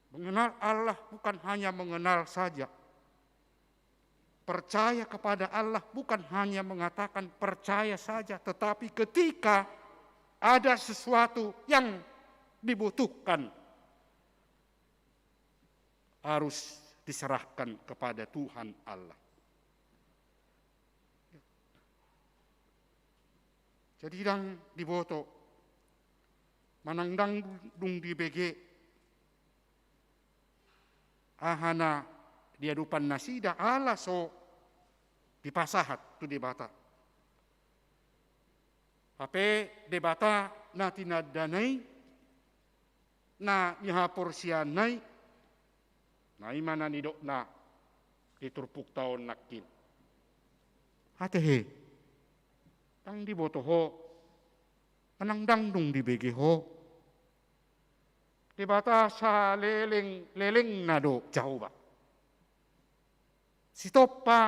mengenal Allah, bukan hanya mengenal saja. Percaya kepada Allah bukan hanya mengatakan percaya saja, tetapi ketika ada sesuatu yang dibutuhkan, harus diserahkan kepada Tuhan Allah. Jadi ndang diboto, manang ndang dung dibege aha na di adopan nasida, ala so dipasahat tu Debata. Hape Debata na tinandana i, na nihaporseaanna i, na i ma na nidokna di turpukta on nangkin. Ate he, ndang diboto ho, manang ndang dung dibege ho. Debata saleleng-lelengna do Jahowa. Sitompa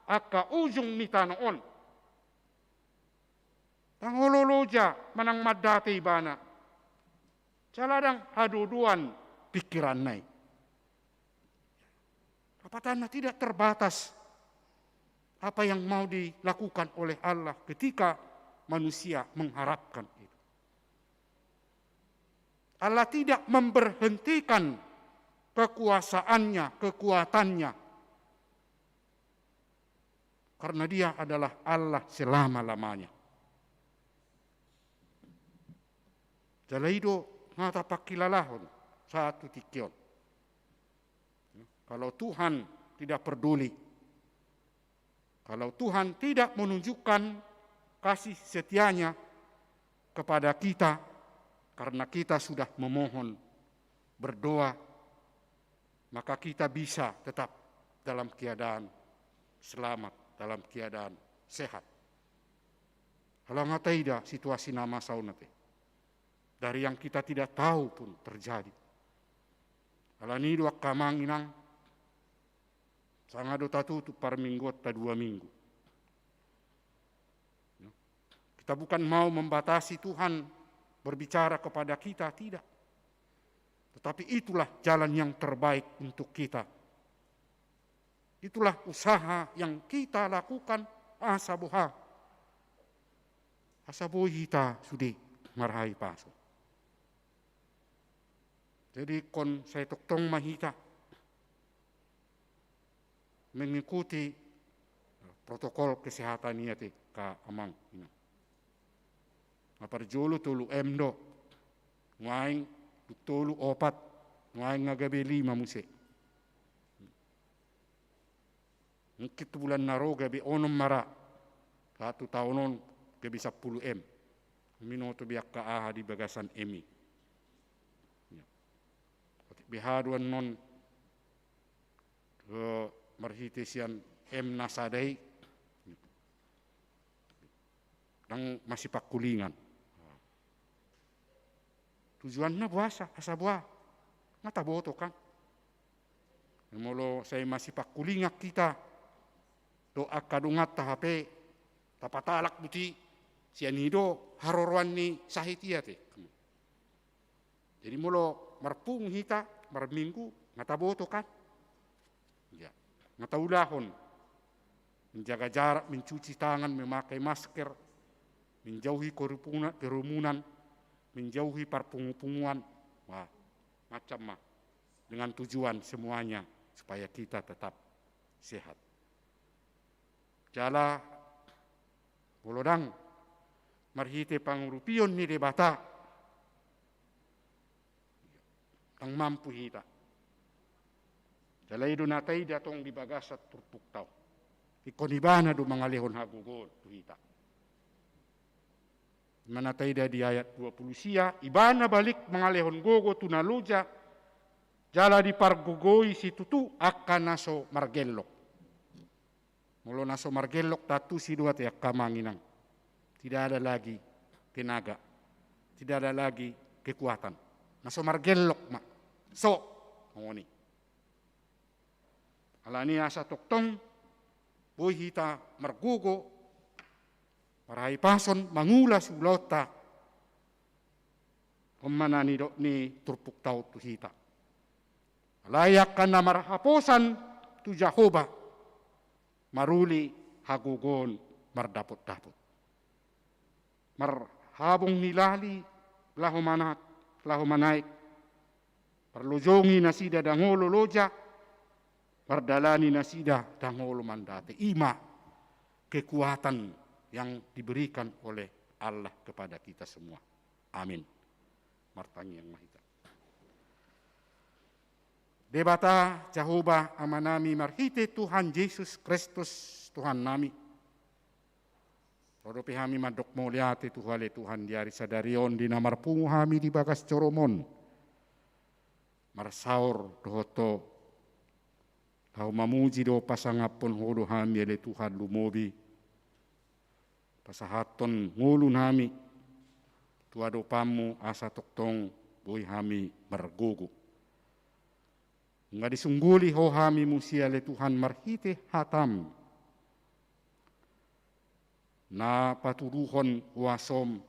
angka ujung ni tano on. Ndang olo loja manang mandate ibana. Jala ndang hadodoan pingkiranna i. Dapatanna tidak terbatas apa yang mau dilakukan oleh Allah ketika manusia mengharapkan itu. Allah tidak memberhentikan kekuasaannya, kekuatannya. Karena Dia adalah Allah selama-lamanya. Jala i do hata pangkilalahon sahat tu tingki on. Kalau Tuhan tidak peduli, kalau Tuhan tidak menunjukkan kasih setia-Nya kepada kita, karena kita sudah memohon, berdoa, maka kita bisa tetap dalam keadaan selamat, dalam keadaan sehat. Alai nga taida situasi na masa on ate. Dari yang kita tidak tahu pun terjadi. Alani i do angka amang inang, sanga do tatutup parmingguonta dua minggu. Kita bukan mau membatasi Tuhan berbicara kepada kita, tidak. Tetapi itulah jalan yang terbaik untuk kita. Itulah usaha yang kita lakukan, asa boha Asa boi hita sude marhahipason. Jadi ingkon sai tongtong ma hita mengikuti protokol kesehatan i ate angka amang inang. Na parjolo tolu M do. Nuaeng dung tolu opat, nuaeng nga gabe lima muse. Mungkin tu bulan na ro gabe onom ma ra, sahat tu taon on gabe sampulu M. Binoto be angka aha di bagasan M i. Ya. Otik be haduan non, eh, marhite sian M na sada i. Ndang masipangkulingan. Tujuanna boasa, asa boha? Nga taboto kan. Molo sai masipangkulingan hita dohot angka donganta hape, tapatalak buti sian i do haroroan ni sahit i ate. Jadi molo marpungu hita marminggu, nga taboto kan. Ya. Nga taulahon menjaga jarak, mencuci tangan, memakai masker, menjauhi kerupuna-, kerumunan, menjauhi parpungu-punguan. Wah, macam ma. Dengan tujuan semuanya supaya kita tetap sehat. Jala molo ndang marhite pangurupion ni Debata, ndang mampu hita. Jala i do na taida tong di bagasan turpukta on. Ingkon Ibana do mangalehon hagogoon tu hita. Ima na taida di ayat dua puluh sia, Ibana balik mangalehon gogo tu na loja, jala dipargogoi situtu angka na so margellok. Molo na so margellok tantu si dua te angka amang inang. Tidak ada lagi tenaga. Tidak ada lagi kekuatan. Na so margellok ma. So. Ngoni. Alani asa tongtong boi hita margogo, marhahipason, mangula siulaonta. On ma na nidok ni turpukta on tu hita. Alai angka na marhaposan tu Jahowa, maruli hagogoon mardapot-dapot. Marhabong ni lali laho mana-, laho manaek, marlojongi nasida ndang olo loja, mardalani nasida ndang olo mandate. Ima kekuatan yang diberikan oleh Allah kepada kita semua. Amin. Martangiang ma hita. Debata Jahowa Amanami, marhite Tuhan Jesus Kristus Tuhannami, ro dope hami mandok mauliate tu Ho ale Tuhan di ari sadari on di na marpungu hami di bagas joroM on, marsaor dohot Ho, laho mamuji dohot pasangaphon Ho do hami ale Tuhan, lumobi pasahathon ngolunami tu adopanMu asa tongtong boi hami margogo. Nunga disungguli Ho hami muse ale Tuhan marhite hataM, na patuduhon huasoM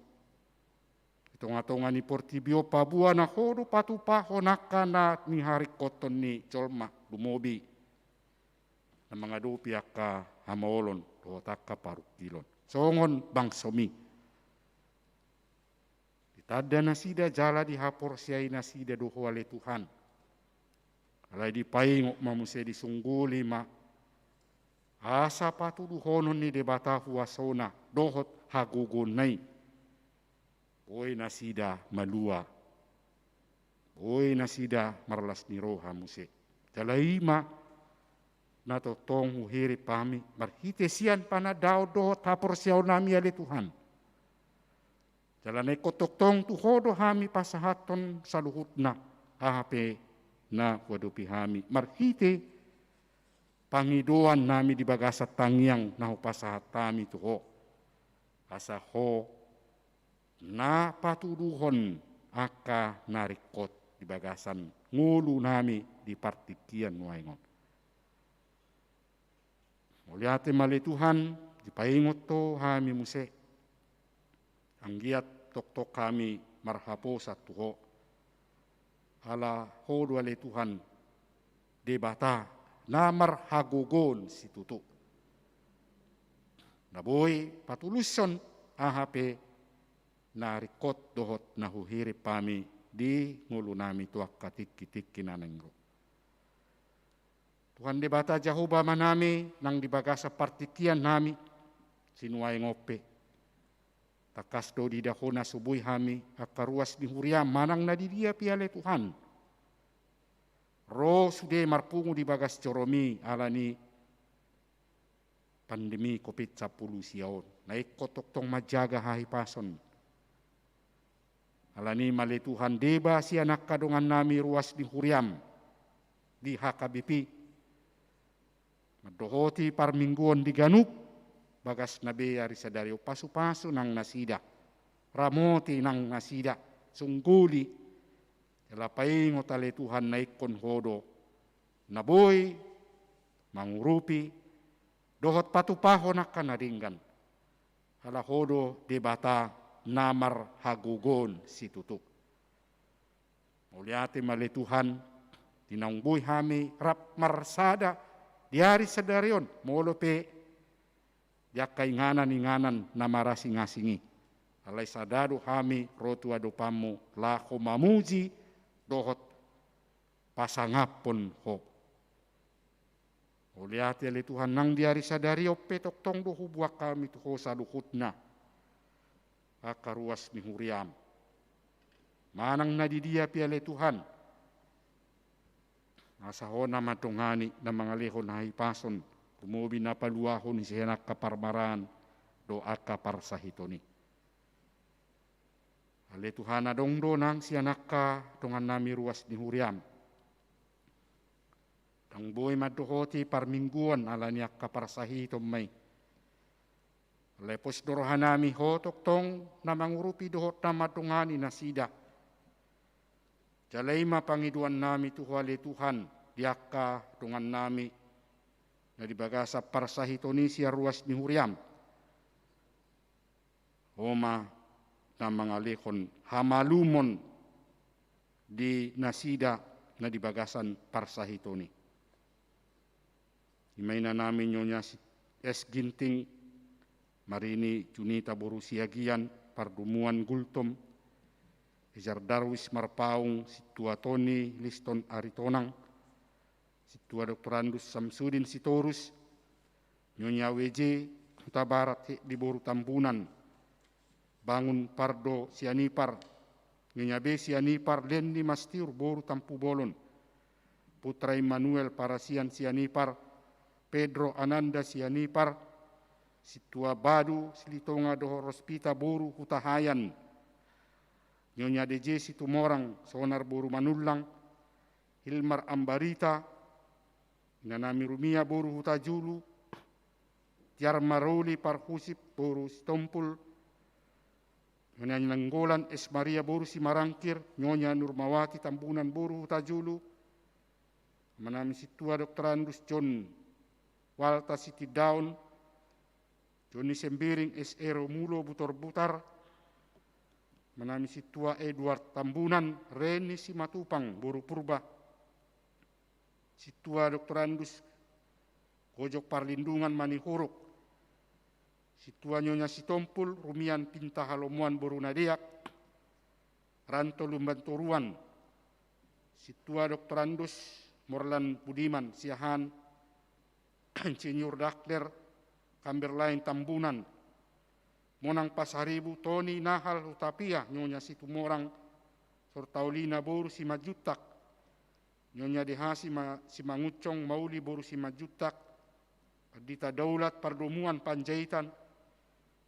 di tonga-tonga ni portibi on, paboa na Ho do patupahon angka na niharingkothon ni jolma, lumobi na mangadopi angka hamaolon dohot angka parungkilon. Songon bangsoMi. Ditanda nasida jala dihaporseai nasida do Ho ale Tuhan. Alai dipaingot ma muse, disungguli ma, asa patuduhonon ni Debata huasoNa dohot hagogoonNa i, boi nasida malua, boi nasida marlas ni roha muse. Jala i ma na tongtong huhirim hami marhite sian panandaon dohot haporseaonnami ale Tuhan. Jala na ingkon tongtong tu Ho do hami pasahathon saluhutna aha pe na huadopi hami, marhite pangidoannami di bagasan tangiang na hupasahat hami tu Ho, asa Ho na patuduhon angka na ringkot di bagasan ngolunami di partingkian nuaeng on. Mauliate ma ale Tuhan, dipaingot Ho hami muse. Anggiat tongtong hami marhaposan tu Ho. Ala Ho do ale Tuhan Debata na marhagogoon situtu, na boi patulushon aha pe na ringkot dohot na huhirim hami di ngolunami tu angka tingki-tingki na naeng ro. Tuhan Debata Jahowa Amanami, nang di bagasan partingkian nami sinuaeng on pe, tangkas do diida Ho na so boi hami angka ruas ni huriaM manang na di dia pe ale Tuhan ro sude marpungu di bagas joroMi ala ni pandemi covid sampulu sia on. Na ingkon tongtong manjaga hahipason. Ala ni i ma ale Tuhan, deba sian angka dongannami ruas ni huriaM di H K B P mandohoti parmingguon di ganup bagasna be ari sadari on, pasu-pasu nang nasida, ramoti nang nasida, songgoli. Jala paingot ale Tuhan, na ingkon Ho do na boi mangurupi dohot patupahon angka na denggan. Ala Ho do Debata na marhagogoon situtu. Mauliate ma ale Tuhan, di naung boi hami rap marsada di ari sadari on, molo pe di angka inganan-inganan na marasing-asing i. Alai sada do hami ro tu adopanMu laho mamuji dohot pasangaphon Ho. Mauliate ale Tuhan, nang di ari sadari on pe tongtong do huboan hami tu Ho saluhutna angka ruas ni huriaM manang na di dia pe ale Tuhan, asa Ho na mandongani, na mangalehon hahipason, rumobi na paluahon i sian angka parmaraan dohot angka parsahiton i. Ale Tuhan, adong do nang sian angka dongannami ruas ni huriaM ndang boi mandohoti parmingguon ala ni angka parsahiton ma i. Alai pos do rohanami Ho tongtong na mangurupi dohot na mandongani nasida. Jala i ma pangidoannami tu Ho ale Tuhan, di angka dongannami na di bagasan parsahiton i sian ruas ni huriaM. Ho ma na mangalehon hamalumon di nasida na di bagasan parsahiton i. I ma inanami Nyonya Si-, S Ginting, Marini Junita boru Siagian, Pardomuan Gultom, Ejar Darwis Marpaung, Sintua Toni Liston Aritonang, Sintua Doktorandus Samsudin Sitorus, Nyonya W J Hutabarat Hekdi boru Tambunan, Bangun Pardo Sianipar, Nyonya B Sianipar, Lenny Mastiur boru Tampubolon, Putra Immanuel Parasian Sianipar, Pedro Ananda Sianipar, Sintua Badu Silitonga dohot Rospita boru Hutahaean, Nyonya D J Situmorang, Sonar boru Manullang, Hilmar Ambarita, inanami Rumia boru Hutajulu, Tiar Maruli Parhusip boru Sitompul, Nyonya Nanggolan S Maria boru Simarangkir, Nyonya Nurmawati Tambunan boru Hutajulu, amanami Sintua Doktorandus John Walta Sitindaon, Joni Sembiring S E Romulo Butorbutar, amanami Sintua Edward Tambunan, Reni Simatupang boru Purba, Sintua Doktorandus Gojok Parlindungan Manihuruk, Sintua Nyonya Sitompul, Rumian Pinta Halomoan boru Nadeak, Ranto Lumban Toruan, Sintua Doktorandus Morlan Budiman Siahaan, Insinyur Dakler Kamberlain Tambunan, Monang Pasaribu Toni Nahal Hutapea, Nyonya Situmorang Sortaulina boru Simanjuntak, Nyonya D H Sima-, Simangunsong Mauli boru Simanjuntak, Pandita Daulat Pardomuan Panjaitan,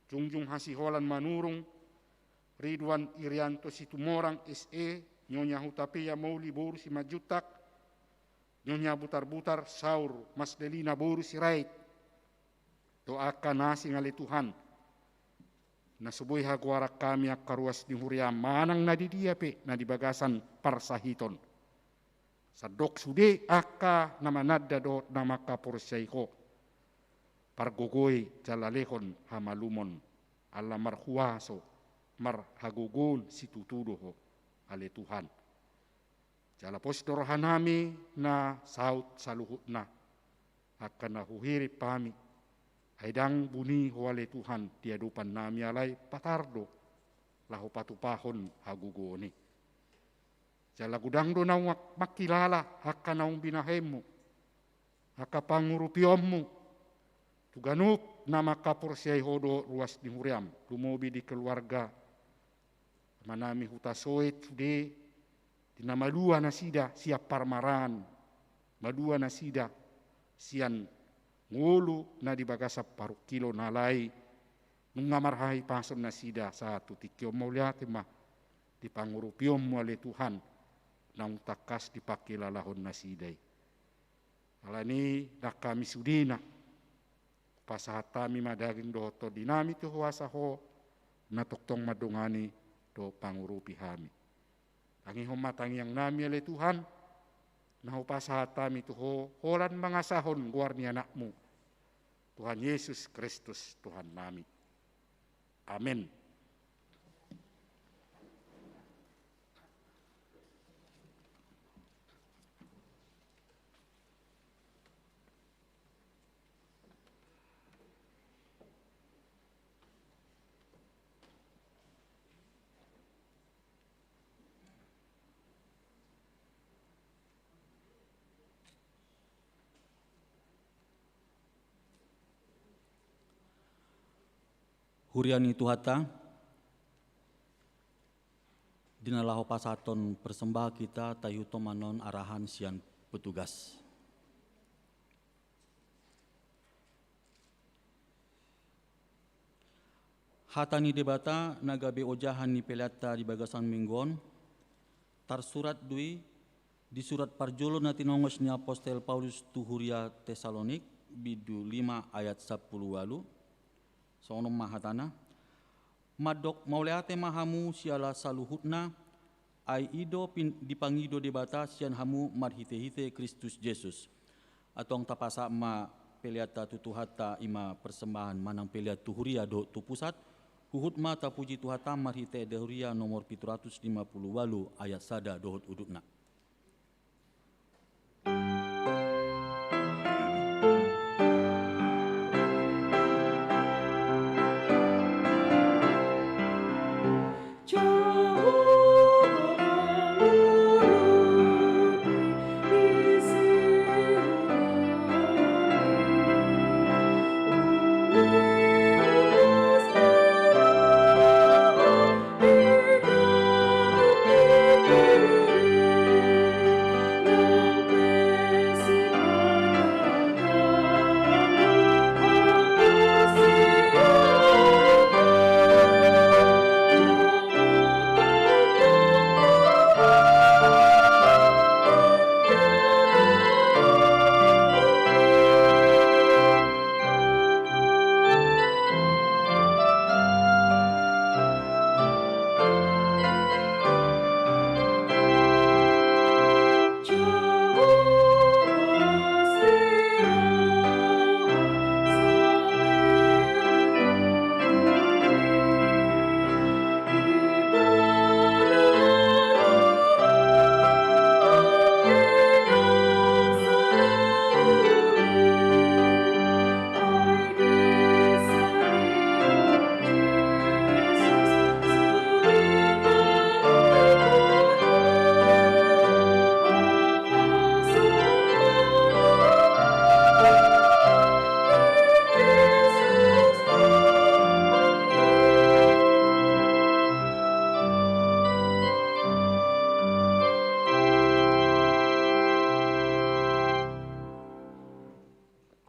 Jungjung Hasiholan Manurung, Ridwan Irianto Situmorang S E, Nyonya Hutapea Mauli boru Simanjuntak, Nyonya Butarbutar Saur Mas Delina boru Sirait, dohot angka na asing ale Tuhan, na so boi hagoaran hami angka ruas ni huriaM manang na di dia pe na di bagasan parsahiton. Sandok sude angka na mananda dohot na mangkaporseai Ho, pargogoi jala lehon hamalumon, ala marhuaso, marhagogoon situtu do Ho, ale Tuhan. Jala pos do rohanami na saut saluhutna, angka na huhirim hami. Ai ndang buni Ho ale Tuhan di adopannami, alai patar do laho patupahon hagogoon i. Jala godang do naung mangkilala angka naung binahenmu, angka pangurupionmu, tu ganup na mangkaporseai ho dohot ruas ni huriam, lumobi di keluarga amanami Hutasoit sude, di na malua nasida sian parmaraan, malua nasida sian ngolu na di bagasan parungkilon, alai nunga marhahipason nasida sahat tu tingki on. Mauliate ma di pangurupionmu ale Tuhan, naung tangkas dipangkilalahon nasida i. Alani i, dang hami sudena, pasahat hami ma daging dohot tondinami tu ho, asa ho na tongtong mandongani dohot mangurupi hami. Tangihon ma tangiangnami ale Tuhan, na hupasahat hami tu ho, holan mangasahon goar ni Anakmu, Tuhan Yesus Kristus Tuhannami. Amen. Huria ni Tuhanta, di na laho pasahathon persembahan hita, taihuthon ma annon arahan sian petugas. Hata ni Debata na gabe ojahan ni peleanta di bagasan minggu on, tarsurat do i di surat parjolo na tinongos ni apostel Paulus tu huria Tesalonik, bindu lima ayat sampulu ualu. Songon on ma hatana: Mandok mauliate ma hamu siala saluhutna, ai i do pin-, dipangido Debata sian hamu marhitehite Kristus Jesus. Antong tapasahat ma peleanta tu Tuhanta, i ma persembahan manang pelean tu huria dohot tu pusat, huhut ma tapuji Tuhanta marhite Ende Huria nomor pitu ratus lima pulu ualu ayat sada dohot udutna.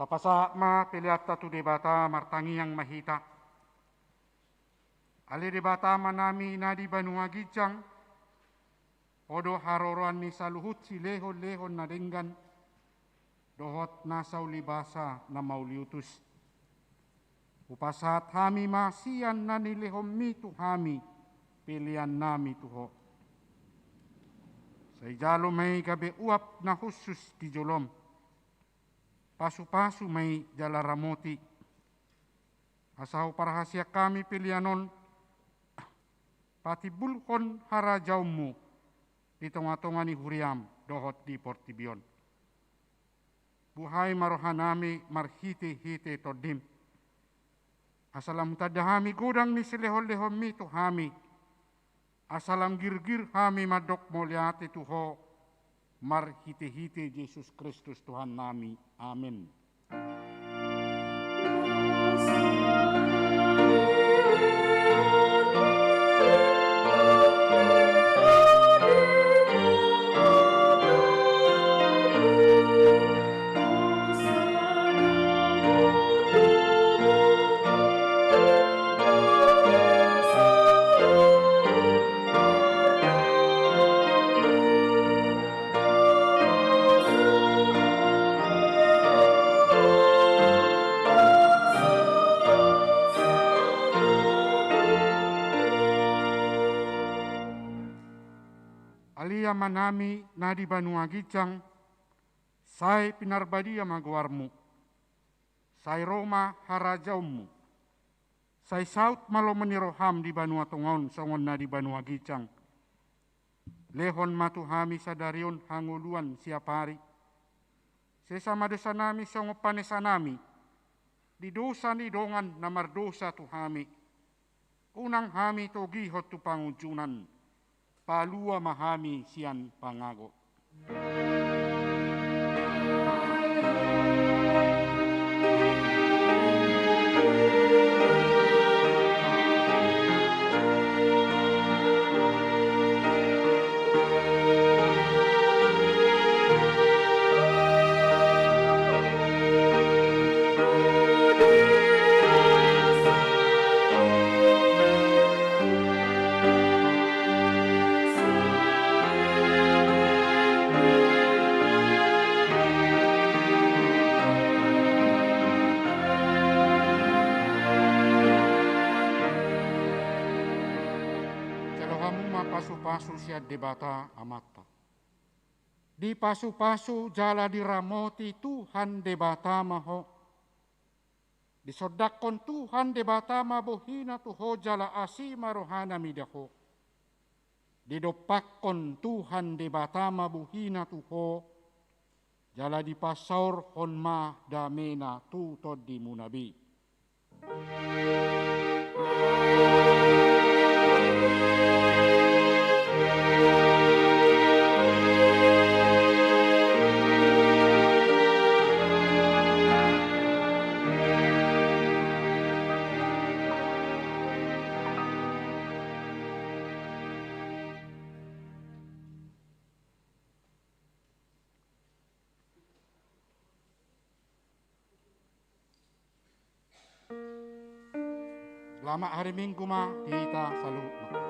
Tapasahat ma peleanta tu Debata, martangiang ma hita. Ale Debata Amanami na di banua ginjang, Ho do haroroan ni saluhut silehonlehon na denggan dohot nasa ulibasa na mauliutus. Hupasahat hami ma sian na nilehonMi tu hami peleannami tu Ho. Sai jalo ma i gabe uap na hushus di joloM. Pasupasu ma i jala ramoti, asa huparhaseang hami pelean on patimbulhon harajaonMu di tongatonga ni huriaM dohot di portibi on. Buhai ma rohanami marhitehite TondiM, asa lam tanda hami godang ni silehonlehonMi tu hami, asa lam girgir hami mandok mauliate tu Ho, marhitehite Jesus Kristus Tuhannami. Amen. Ale Amanami na di banua ginjang, sai pinarbadia ma goarMu. Sai ro ma harajaonMu. Sai saut ma lomo ni rohaM di banua tonga on songon na di banua ginjang. Lehon ma tu hami sadari on hangoluan siapari. Sesa ma dosanami songon panesanami di dosa ni dongan na mardosa tu hami. Unang hami togihon tu pangunjunan. Palua ma hami sian pangago. Jalo hamu ma pasupasu sian Debata Amanta. Dipasupasu jala diramoti Tuhan Debata ma ho. Disondangkon Tuhan Debata ma bohina tu ho jala asi ma rohana mida ho. Didompakkon Tuhan Debata ma bohina tu ho jala dipasaorhon ma damena tu tondimuna be. Selamat hari Minggu ma hita saluhutna.